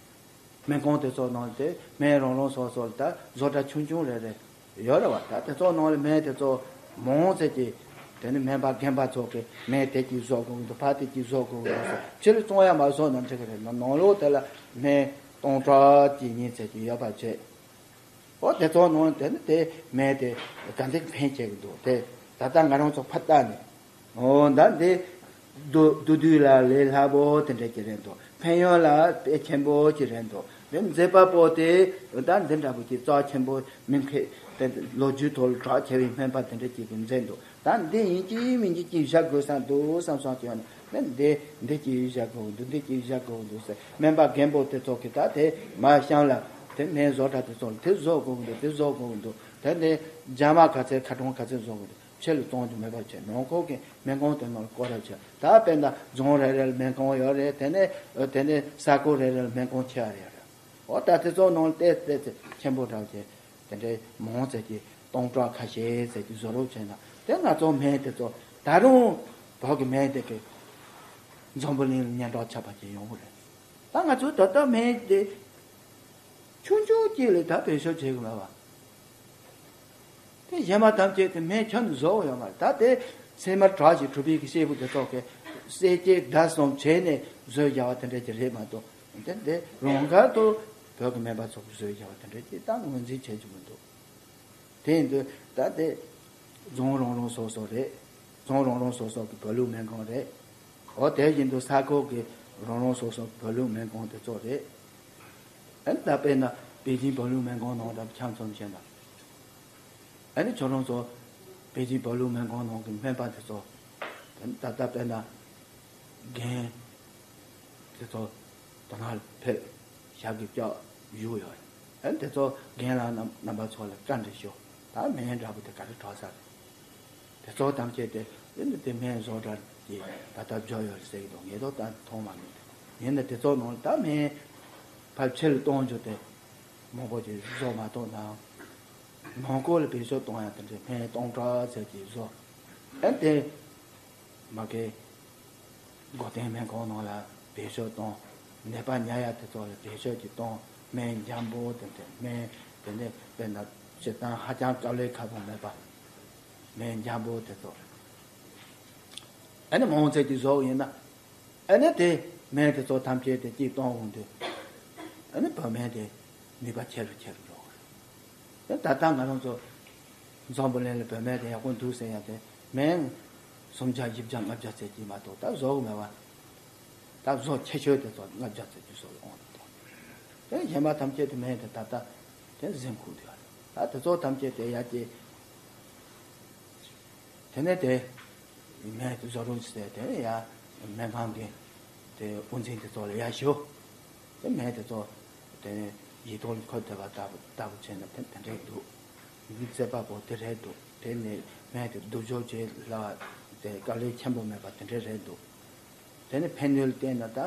སྨན་ཁང་དེ་ཚོ་ནང་དེ་སྨན་རང་རང་སོ་སོ་ལ་ད་བཟོ་གྲྭ་ཆུང་ཆུང་རེ་རེ་ཡོད་རེད་བ། ད་དེ་ཚོ་ནང་ལ་སྨན་དེ་ཚོ་མང་ཙམ་གྱིས་དེ་ནི་སྨན་པ་རྒན་པ་ཚོ་གིས་སྨན་དེ་གཅིག་བཟོ་དགོས་འདུག་ཕར་དེ་གཅིག་བཟོ་དགོས་འདུག་ཟེར་ཕྱི་ལ་བཙོང་ཡ་མ་བཟོ་ན་འགྲིག་གི་རེད། ནང་ནང་ལོགས་དེ་ལ་སྨན་སྟོང་ཕྲག་གཅིག་གཉིས་ཙམ་གྱིས་ཡོད་པ་བྱས། ཨོ་དེ་ཚོ་ནང་དེ་ནི་དེ་སྨན་དེ་ག་འདྲ་ཕན་བྱེད་ཀྱི་འདུག་དེ་ད་ལྟ་ང་རང་ཚོ་ཕར་ལྟ་ནས། ཨོ་ད་འདི་བདུད་བདུད་བདུད་ལ་ལས་སླ་པོ་དེ་འདྲ་ཅིག་རེད་འདུག་ཕན་ཡོན་ལ་དཔེ་ཆེན་པོ་ཅིག་རེད་འདུག་དེ་མཛེས་པ་པོ་དེ་ད་འདི་འདྲ་པོ་ཅིག་རྩ་ཆེན་པོ་མི་མཁས། དེ་ལོ་རྒྱུས་ཐོག་ལ་གྲགས་ཆེ་བའི་སྨན་པ་དེ་འདྲ་ཅིག་གིས་མཛད་འདུག་ད་འདི་ཡིན་གཅིག་མིན་གཅིག་ཅིག་བཞག་དགོས་བསམ་འདུག་བསམ་བསམ་ཅིག་ཡོད་ན། འདི་འདི་ཅིག་བཞག་དགོས་འདུག་འདི་ཅིག་བཞག་དགོས་འདུག་ཟེར་སྨན་པ་རྒན་པོ་དེ་ཚོ་གིས་ད་དེ་མ་བཤམས་ལ་དེ་སྨན་བཟོ་གྲྭ་དེ་ཚོ་ལ་དེ་བཟོ་དགོས་འདུག་དེ་བཟོ་དགོས་འདུག་དེ་འདི་རྒྱ་མ་ག་ཚད་ཁ་གྲངས་ག་ཚད་བཟོ་དགོས་འདུག་ཕྱི་ལ་གཏོང་རྒྱུ་མེད་པ་བྱས། ནང་ཁོག་གི་སྨན་ཁང་དེ་ནང་ལ་སྐོར་ར་བྱས། ད་དཔེར་ན་རྫོང་རེ་རེ་ལ་སྨན་ཁང་ཡོད་རེད། དེ་ནས་དེ་ནས་ས་ཁུལ་རེ་རེ་ལ་སྨན་ཁང་ཆེ་བ་རེ་རེད། འོ་ད་དེ་ཚོ་ནང་ལ་ཏོག་ཙམ་ཆེན་པོ་འདྲ་བྱས་དེ་འདྲའི་མང་ཙམ་གྱི་སྟོང་ཕྲག་ཁ་ཤས་ཙམ་གྱི་བཟོ་རོགས་བྱས་ན། དེ་ང་ཚོ་སྨན་དེ་ཚོ་ད་རུང་བོད་ཀྱི་སྨན་དེ་གི་འཛམ་བུ་གླིང་ལ་སྙན་གྲགས་ཆགས་པ་ཅིག་ཡོང་གི་རེད། ད་ང་ཚོ་ད་ལྟ་སྨན་དེ་ཆུང་ཆུང་གཅིག་ལས་ད་བེད་སྤྱོད་བྱེད་གི་མེད་པ། དེ་གཞན་པ་ཐམས་ཅད་དེ་སྨན་ཁྱོན་ནས་བཟོ་གི་ཡོད་མ་རེད། ད་དེ་སེམས་མར་གྲགས་ཤིག་གྲུབ་པའི་གི་སྐྱེས་བུ་དེ་ཚོ་གི་བསྲེག་བཅད་བརྡར་གསུམ་བྱས་ནས་བཟོས་བཞག་པ་དེ་འདྲ་ཅིག་རེད་མ་གཏོགས། དེ་འདི་རང་དགར་དུ་བོད་ཀྱི་སྨན་པ་ཚོ་གིས་བཟོས་བཞག་པ་དེ་འདྲ་ཅིག་ད་ངོས་འཛིན་བྱེད་རྒྱུ་མི་འདུག་དེ་ཡིན་དུས་ད་དེ་རྫོང་རང་རང་སོ་སོ་རེད། རྫོང་རང་རང་སོ་སོ་གི་བོད་ལུགས་སྨན་ཁང་རེད། འོ་དེ་བཞིན་དུ་ས་ཁུལ་གི་རང་རང་སོ་སོ་བོད་ལུགས་སྨན་ཁང་དེ་ཚོ་རེད། ཨ་ནི་ད་དཔེར་ན་པེ་ཅིང་བོད་ལུགས་སྨན་ཁང་ནང་འདྲ་ཆ་མཚོན་བྱས་ན། ཨ་ནི་ཁྱོད་རང་ཚོ་པེ་ཅིང་བོད་ལུགས་སྨན་ཁང་ནང་གི་སྨན་པ་དེ་ཚོ་ད་ལྟ་དཔེར་ན་རྒན་དེ་ཚོ་དོ་སྣང་ཕེབས་ཞབས་ཀྱིས་བཅགས་བཞུགས་ཡོད་རེད། ཨ་ནི་དེ་ཚོ་རྒན་ལགས་རྣམ་རྣམ་པ་ཚོ་ལ་བཀའ་འདྲི་ཞུ། ད་སྨན་འདྲ་པོ་དེ་ག་རེ་གྲགས་ས་རེད། དེ་ཚོ་ཐམས་ཅད་དེ་ཨ་ནི་དེ་སྨན་བཟོ་གྲྭ་གི་ད་ལྟ་འབྱོར་ཡོད་རེད་ཟེར་གྱི་འདུག་ངས་ཐོག་ད་མཐོང་མ་མྱོང་། ཡིན་ན་དེ་ཚོ་ནང་ད་སྨན་ཕར་ཕྱི་ལ་གཏོང་རྒྱུ་དེ་མང་པོ་ཅིག་བཟོ་མ་གཏོགས་ན། ནང་ཁུལ་ལ་བེད་སྤྱོད་གཏོང་ཡ་དེ་འདྲའི་སྨན་སྟོང་ཕྲག་ཙམ་ཅིག་བཟོ། ཨ་དེ་མ་གི་སྒོ་བསྟེན་སྨན་ཁང་ནང་ལ་བེད་སྤྱོད་གཏོང་། ནད་པ་ཉལ་ཡ་དེ་ཚོ་ལ་བེད་སྤྱོད་ཅིག་གཏོང་། སྨན་འཇམ་པོ་དེ་འདྲ་སྨན་དེ་ནས་དཔེར་ན་སྤྱིར་བཏང་ཧ་ཅང་དཀའ་ལས་ཁག་པོ་མེད་པ། སྨན་འཇམ་པོ་དེ་ཚོ་ཨ་ནི་མང་ཙམ་ཅིག་བཟོ་བ་ཡིན་ན། ཨ་ནི་དེ་སྨན་དེ་ཚོ་ཐམས་ཅད་དེ་གཅིག་གཏོང་འོང་དུས། ཨ་ནི་བོད་སྨན་དེ་ནུས་པ་ཆེ་རུ་ཆེ་རུ་འགྲོ་གི་རེད། ད་ལྟ་ང་རང་ཚོ་འཛམ་བུ་གླིང་ལ་བོད་སྨན་དེ་ཡག་པོ་འདུག་ཟེར་ཡ་དེ་སྨན་སུམ་བརྒྱ་བཞི་བརྒྱ་ལྔ་བརྒྱ་ཙམ་གྱིས་མ་གཏོགས་ད་བཟོ་གི་མེད་པ། ད་བཟོ་ཁྱད་ཆོས་དེ་ཚོ་ལྔ་བརྒྱ་ཙམ་གྱིས་བཟོ་གི་འོང་དུས། དེ་གཞན་པ་ཐམས་ཅད་དེ་སྨན་དེ་ད་ལྟ་དེ་གཟིམ་ཁུག་དེ་ཡོད་རེད། ད་དེ་ཚོ་ཐམས་ཅད་དེ་ཡར་སྐྱེ། དེ་ནས་དེ་སྨན་དེ་བཟོ་རོགས་ཟེར་དེ་ཡ་སྨན་ཁང་གི་དེ་དབུ་འཛིན་དེ་ཚོ་ལ་ཡར་ཞུ། དེ་སྨན་དེ་ཚོ་དེ་ཡིག་ཐོག་ལ་འཁོད་བསྡད་པ་ལྟ་བུ་ལྟ་བུ་བྱས་ན་དེ་དེ་འདྲས་འདུག་མཛེས་པ་པོ་དེ་རེད་འདུག་དེ་ནས་སྨན་དེ་སྡུག་སྦྱོར་བྱེད་སླ་བ་དེ་དཀའ་ལས་ཆེན་པོ་མེད་པ་དེ་འདྲས་རེད་འདུག་དེ་ནས་ཕན་ནུས་ལ་བརྟེན་ན་ད་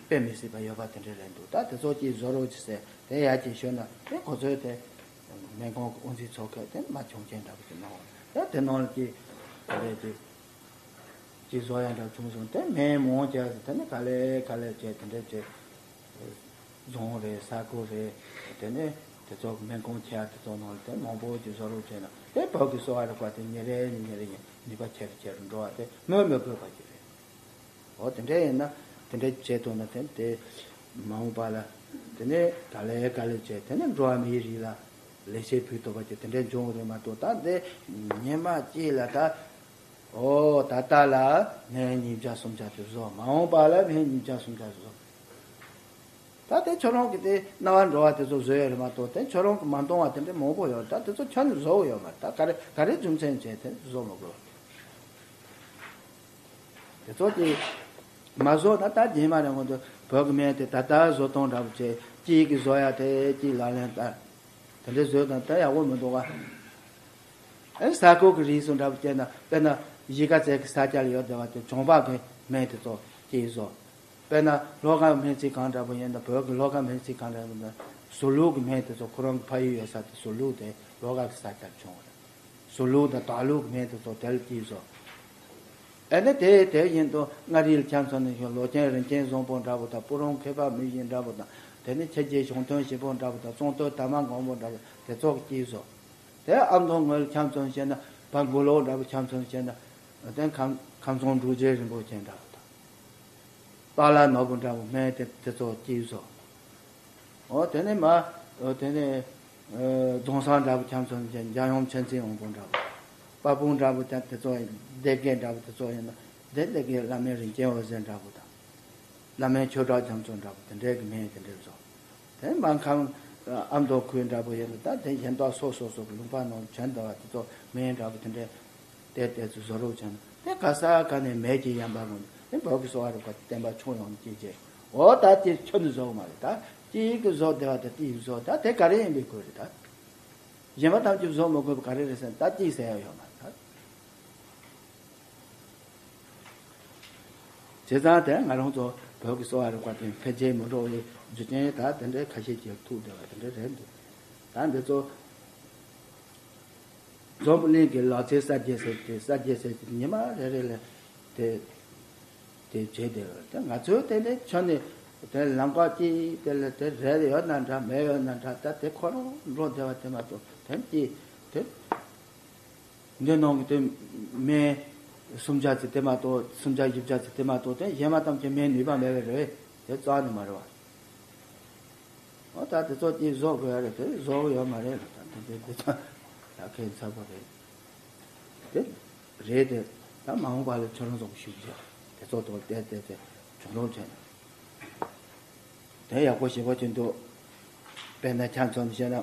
དཔེ་མི་སྲིད་པ་ཡོད་པ་དེ་འདྲ་རེད་འདུག་ད་དེ་ཚོ་ཅིག་བཟོ་རོགས་ཅིག་ཟེར་དེ་ཡར་ཅིག་ཞུས་ན་དེ་ཁོ་ཚོས་དེ་སྨན་ཁང་གི་དབུ་འཛིན་ཚོ་གས་དེ་མ་བྱུང་ཆེན་འདྲ་པོ་ཅིག་གནང་བ་ད་དེ་ནང་ལ་ཅིག་དེ་འདྲ་ཅིག་ཅིག་བཟོ་ཡ་འདྲ་བྱུང་སོང་། དེ་སྨན་མང་བྱས་ཟེར་དེ་ནི་ག་ལེ་ག་ལེ་བྱས་དེ་འདྲ་བྱས། རྫོང་རེད། ས་ཁུལ་རེད། དེ་ནས་དེ་ཚོ་སྨན་ཁང་ཆེ་བ་དེ་ཚོ་ནང་ལ་དེ་མང་པོ་ཅིག་བཟོ་རོགས་བྱས་ན། དེ་བོད་ཀྱི་གསོ་བ་རིག་པ་དེ་ཉིན་རེ་ཉིན་ཉིན་རེ་ནུས་པ་ཆེ་རུ་ཆེ་རུ་འགྲོ་བ་དེ་སྨོས་མི་དགོས་པ་ཅིག་རེད། འོ་དེ་འདྲ་ཡིན་ན། དེ་འདྲ་བྱས་ཐུབ་ན་དེ་དེ་མ་འོངས་པ་ལ་དེ་ནས་ག་ལེ་ག་ལེ་བྱས། དེ་ནས་འགྲོ་བ་མིའི་རིགས་ལ་ལེགས་སྐྱེས་ཕུལ་ཐུབ་པ་ཅིག་དེ་འདྲ་འབྱུང་གི་རེད་མ་གཏོགས། ད་འདི་ཉི་མ་གཅིག་ལ་ད། འོ་ད་ལྟ་ལ་སྨན་ཉིས་བརྒྱ་སུམ་བརྒྱ་དེ་བཟོ། མ་འོངས་པ་ལ་སྨན་ཉིས་བརྒྱ་སུམ་བརྒྱ་བཟོ། ད་དེ་ཁྱོད་རང་གི་དེ་རྣ་བར་འགྲོ་བ་དེ་ཚོ་བཟོས་ཡོད་རེད་མ་གཏོགས། དེ་ཁྱོད་རང་གི་མ་མཐོང་བ་དེ་འདྲ་མང་པོ་ཡོད་རེད། ད་དེ་ཚོ་ཁྱོན་ནས་བཟོ་གི་ཡོད་མ་རེད། ད་ག་རེ་ག་རེ་རྒྱུ་མཚན་བྱས་དེ་བཟོ་མི་དགོས། དེ་ཚོ་དེ་མ་བཟོ་ན། ད་རྗེས་མ་རེ་སྔོན་དུ་བོད་ཀྱི་སྨན་དེ་ད་ལྟ་བཟོ་སྟངས་འདྲ་པོ་བྱས། གཅིག་གིས་བཟོ་ཡ་དེ་གཅིག་ལག་ལེན་བསྟར། དེ་འདྲ་བཟོས་དང་ད་ཡག་པོ་མི་འདུག་ག་ཨེ་ས་ཁུལ་གྱི་རིགས་སུ་འདྲ་པོ་བྱས་ན། དཔེར་ན་གཞིས་ཀ་རྩེ་གི་ས་ཆ་ལ་ཡོད་བསྡད་པ་དེ་བྱང་པ་གི་སྨན་དེ་ཚོ་གཅིག་བཟོ། དཔེར་ན་ལྷོ་ཁ་སྨན་རྩིས་ཁང་འདྲ་པོ་ཡིན་ན། བོད་ཀྱི་ལྷོ་ཁ་སྨན་རྩིས་ཁང་འདྲ་པོ་ན་ཟུར་ལུགས་ཀྱི་སྨན་དེ་ཚོ་ཁོ་རང་གི་ཕ་ཡུལ་ཡོད་ས་དེ་ཟུར་ལུགས་དེ་ལྷོ་ཁ་གི་ས་ཆར་བྱུང་བ་རེད། ཟུར་ལུགས་དང་དྭགས་ལུགས་ཀྱི་སྨན་དེ་ཚོ་དེ་ལ་གཅིག་བཟོ། ཨ་ནི་དེ་དེ་བཞིན་དུ་མངའ་རིས་ལ་ཆ་མཚོན་ནས་ཞུ། ལོ་ཆེན་རིན་ཆེན་བཟང་པོ་འདྲ་པོ་དང་། སྤུ་རངས་མཁས་པ་མི་བཞི་འདྲ་པོ་དང་། དེ་ནས་ཆོས་རྗེ་གཞུང་དོན་ཞིག་པོ་འདྲ་པོ་དང་། གཙང་སྟོད་དར་མ་སྒམ་པོ་འདྲ་པོ་དེ་ཚོ་གཅིག་བཟོ། དེ་ཨ་མདོ་ངོས་ལ་ཆ་མཚོན་བྱས་ན། བ་མགོ་ལོག་འདྲ་པོ་ཆ་མཚོན་བྱས་ན། དེ་ཁམས་ཁམས་ཚང་འབྲུག་རྗེ་རིན་པོ་ཆེ་འདྲ་པོ་དང་། པཱ་ལགས་ནོར་བུ་འདྲ་པོ་སྨན་དེ་དེ་ཚོ་གཅིག་བཟོ། འོ་དེ་ནས་མ། འོ་དེ་ནས་ཨ་རྫོང་སར་འདྲ་པོ་ཆ་མཚོན་བྱས་ན། འཇམ་དབྱངས་མཁྱེན་བརྩེ་དབང་པོ་འདྲ་པོ། དཔལ་སྤུངས་འདྲ་པོ་དེ་དེ་ཚོ་ཡིན། སྡེ་དགེ་འདྲ་པོ་དེ་ཚོ་ཡིན་ན། སྡེ་སྡེ་དགེ་བླ་སྨན་རིན་ཆེན་འོད་ཟེར་འདྲ་པོ་དང་། བླ་སྨན་ཆོས་གྲགས་རྒྱ་མཚོ་འདྲ་པོ་དེ་འདྲའི་གི་སྨན་དེ་འདྲ་བཟོ། དེ་མ་ཁམས་ཨ་མདོ་ཁུལ་འདྲ་པོ་ཡིན་ན། ད་དེ་གཞན་དག་སོ་སོ་སོ་གི་ལུང་པ་ནང་བྱོན་བསྡད་པ་དེ་ཚོ་སྨན་འདྲ་པོ་དེ་འདྲའི་དེ་དེ་ཚོ་བཟོ་རོགས་བྱས་ན། དེ་ག་ས་ག་ནས་མེད་ཀྱི་ཡན་པ་ངོ་ནས། དེ་བོད་ཀྱི་གསོ་བ་རིག་པ་བསྟན་པ་ཕྱོགས་ཡོངས་ནས་སྐྱེས་རྗེས། འོ་ད་དེ་ཁྱོན་ནས་བཟོ་གི་མ་རེད། ད་གཅིག་གིས་བཟོ་བསྡད་པ་དང་། དེས་བཟོ། ད་དེ་ག་རེ་ཡིན་པའི་ཁུལ་རེད། ད་གཞན་པ་ཐམས་ཅད་བཟོ་མི་དགོས་པ་ག་རེ་རེད་ཟེར་ན། ད་གཅིག་ཟེར་ཡ་ཡོད་མ་རེད། ད། བྱས་ཙང་དེ་ང་རང་ཚོ་བོད་ཀྱི་གསོ་བ་རིག་པ་དེ་འཕེལ་རྒྱས་མི་འགྲོ་བའི་རྒྱུ་རྐྱེན་ད་དེ་འདྲའི་ཁ་ཤས་ཀྱིས་ཐུག་བསྡད་པ་དེ་འདྲ་རེད་འདུག་ད་འདི་ཚོ་འཛམ་བུ་གླིང་གི་ལག་རྩལ་གསར་བརྗེ་ཟེར་ཏེ། གསར་བརྗེ་ཟེར་ཏེ་ཉི་མ་རེ་རེ་ལ་དེ་དེ་བྱས་བསྡད་པ་རེད། ད་ང་ཚོའི་དེ་འདྲའི་ཆ་ནས་དེ་ལམ་ཁ་གཅིག་དེ་ལ་དེ་རེད་ཡོད་ན་འདྲ། མེད་ཡོད་ན་འདྲ། ད་དེ་ཁོ་རང་འགྲོ་བསྡད་པ་དེ་མ་གཏོགས། དེ་གཅིག་དེ། འདི་ནང་གི་དེ་སྨན་སུམ་བརྒྱ་ཙམ་དེ་མ་གཏོགས། སུམ་བརྒྱ་བཞི་བརྒྱ་ཙམ་དེ་མ་གཏོགས། དེ་གཞན་མ་ཐམས་ཅད་སྨན་ནུས་པ་མེད་པ་རེད། དེ་རྩ་ནས་མ་རེད་བ། འོ་ད་དེ་ཚོ་གཅིག་བཟོ་དགོས་ཡ་རེད། དེ་བཟོ་གི་ཡོད་མ་རེད་ལ། ད་དེ་དེ་དེ་ཚོ་ཡ་ཁྱད་མཚར་པོ་རེད། དེ་རེད་དེ། ད་མ་འོངས་པ་ལ་ཁྱོད་རང་ཚོ་ཤུགས་རྒྱག་དེ་ཚོ་ཐོག་བལྟས་བལྟས་ཏེ་བྱུང་རོགས་བྱས་ན། དེ་ཡག་པོ་ཞེ་པོ་ཅིག་འདུག་དཔེར་ན་ཆ་མཚོན་བྱས་ན།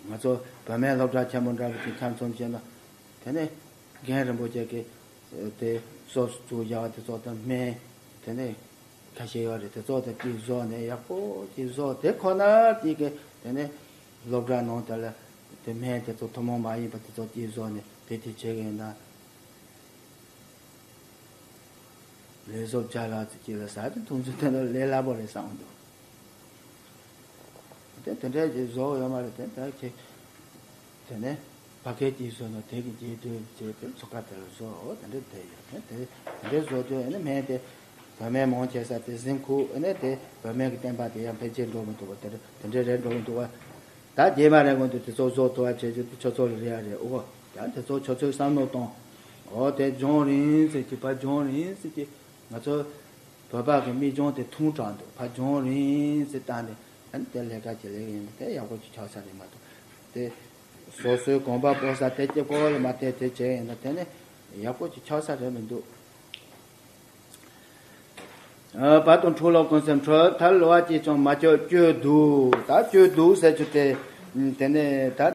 ང་ཚོ་བུད་མེད་སློབ་གྲྭ་ཆེན་མོ་འདྲ་པོ་ཅིག་ཆ་མཚོན་བྱས་ན། དེ་ནས་རྒན་རིན་པོ་ཆེ་གིས་དེ་སོ་སོ་བཙུགས་བཞག་པ་དེ་ཚོ་དང་། སྨན་དེ་ནས་ཁ་ཤས་ཡོད་རེད། དེ་ཚོ་དང་གཅིག་བཟོ་ནས་ཡག་པོ་ཅིག་བཟོ། དེ་ཁོ་ན་གཅིག་གིས་དེ་ནས་སློབ་གྲྭ་ནང་དེ་ལ་དེ་སྨན་དེ་ཚོ་ཐུན་མོང་མ་ཡིན་པ་དེ་ཚོ་གཅིག་བཟོ་ནས་དེ་དེ་བྱེད་གི་ཡིན་ན། ལས་བཟོ་བྱ་ལ་ཚིག་གཅིག་ལ་ཟ་དེ་མཐོང་ཚུལ་དེ་ལ་ལས་སླ་པོ་རེད་བསམ་གྱི་འདུག་དེ་དེ་འདྲའི་ཅིག་བཟོ་ཡོད་མ་རེད། དེ་ད་ཁྱེད་དེ་ནས་ཕ་སྐད་ཀྱིས་བཟོས་ན་དེ་གི་རྗེས་ཟློས་བྱས་ཏེ་ཚོ་ཁ་དེ་ལ་བཟོ། འོ་དེ་འདྲ་བསྡད་ཡོད། དེ་དེ་དེ་འདྲའི་བཟོ་དུས་ཨ་ནི་སྨན་དེ་བུད་མེད་མང་ཆེ་ས་དེ་གཟིམ་ཁུག་ཨ་ནི་དེ་བུད་མེད་ཀྱི་བསྟན་པ་དེ་ཡང་འཕེལ་རྒྱས་འགྲོ་མི་འདུག་པ། དེ་འདྲ་དེ་འདྲ་རེད་འགྲོ་མི་འདུག་པ། ད་རྗེས་མ་རེ་སྔོན་དུ་དེ་ཚོ་བཟོ་ཐུབ་པ་བྱེད་རྒྱུ་དེ་ཁྱོད་ཚོ་ལ་རེ་བ་རེད། འོ་ཡང་དེ་ཚོ་ཁྱོད་ཚོས་བསམ་བློ་གཏོང་། འོ་དེ་ལྗོངས་རིང་ཟེར་གྱི། ཕ་ལྗོངས་རིང་ཟེར་གྱི། ང་ཚོ་བོད་པ་གི་མི་ལྗོངས་དེ་ཐུང་དྲགས་འདུག་ཕ་ལྗོངས་རིང་ཟེར་བཏང་ནས་ཨ་ནི་དེ་ལས་ཀ་བྱེད་ལས་ཡིན་ན་དེ་ཡག་པོ་ཅིག་ཆགས་ས་རེད་མ་གཏོགས། དེ་སོ་སོའི་གོམ་པ་སྤོ་ས་དེ་སྐྱེ་ཀོ་ལ་མ་བལྟས་དེ་བྱས་ཡིན་ན་དེ་ནི་ཡག་པོ་ཅིག་ཆགས་ས་རེད་མི་འདུག་ཨ། བར་དུ་འཁྲུག་ལོག་ཀུན་སེམས་འཕྲོད། མཐར་གློ་བ་གཅིག་ཀྱང་མ་བཅོས་སྤྱོད་སྡུག་ད་སྤྱོད་སྡུག་ཟེར་རྒྱུ་དེ་དེ་ནས་ད།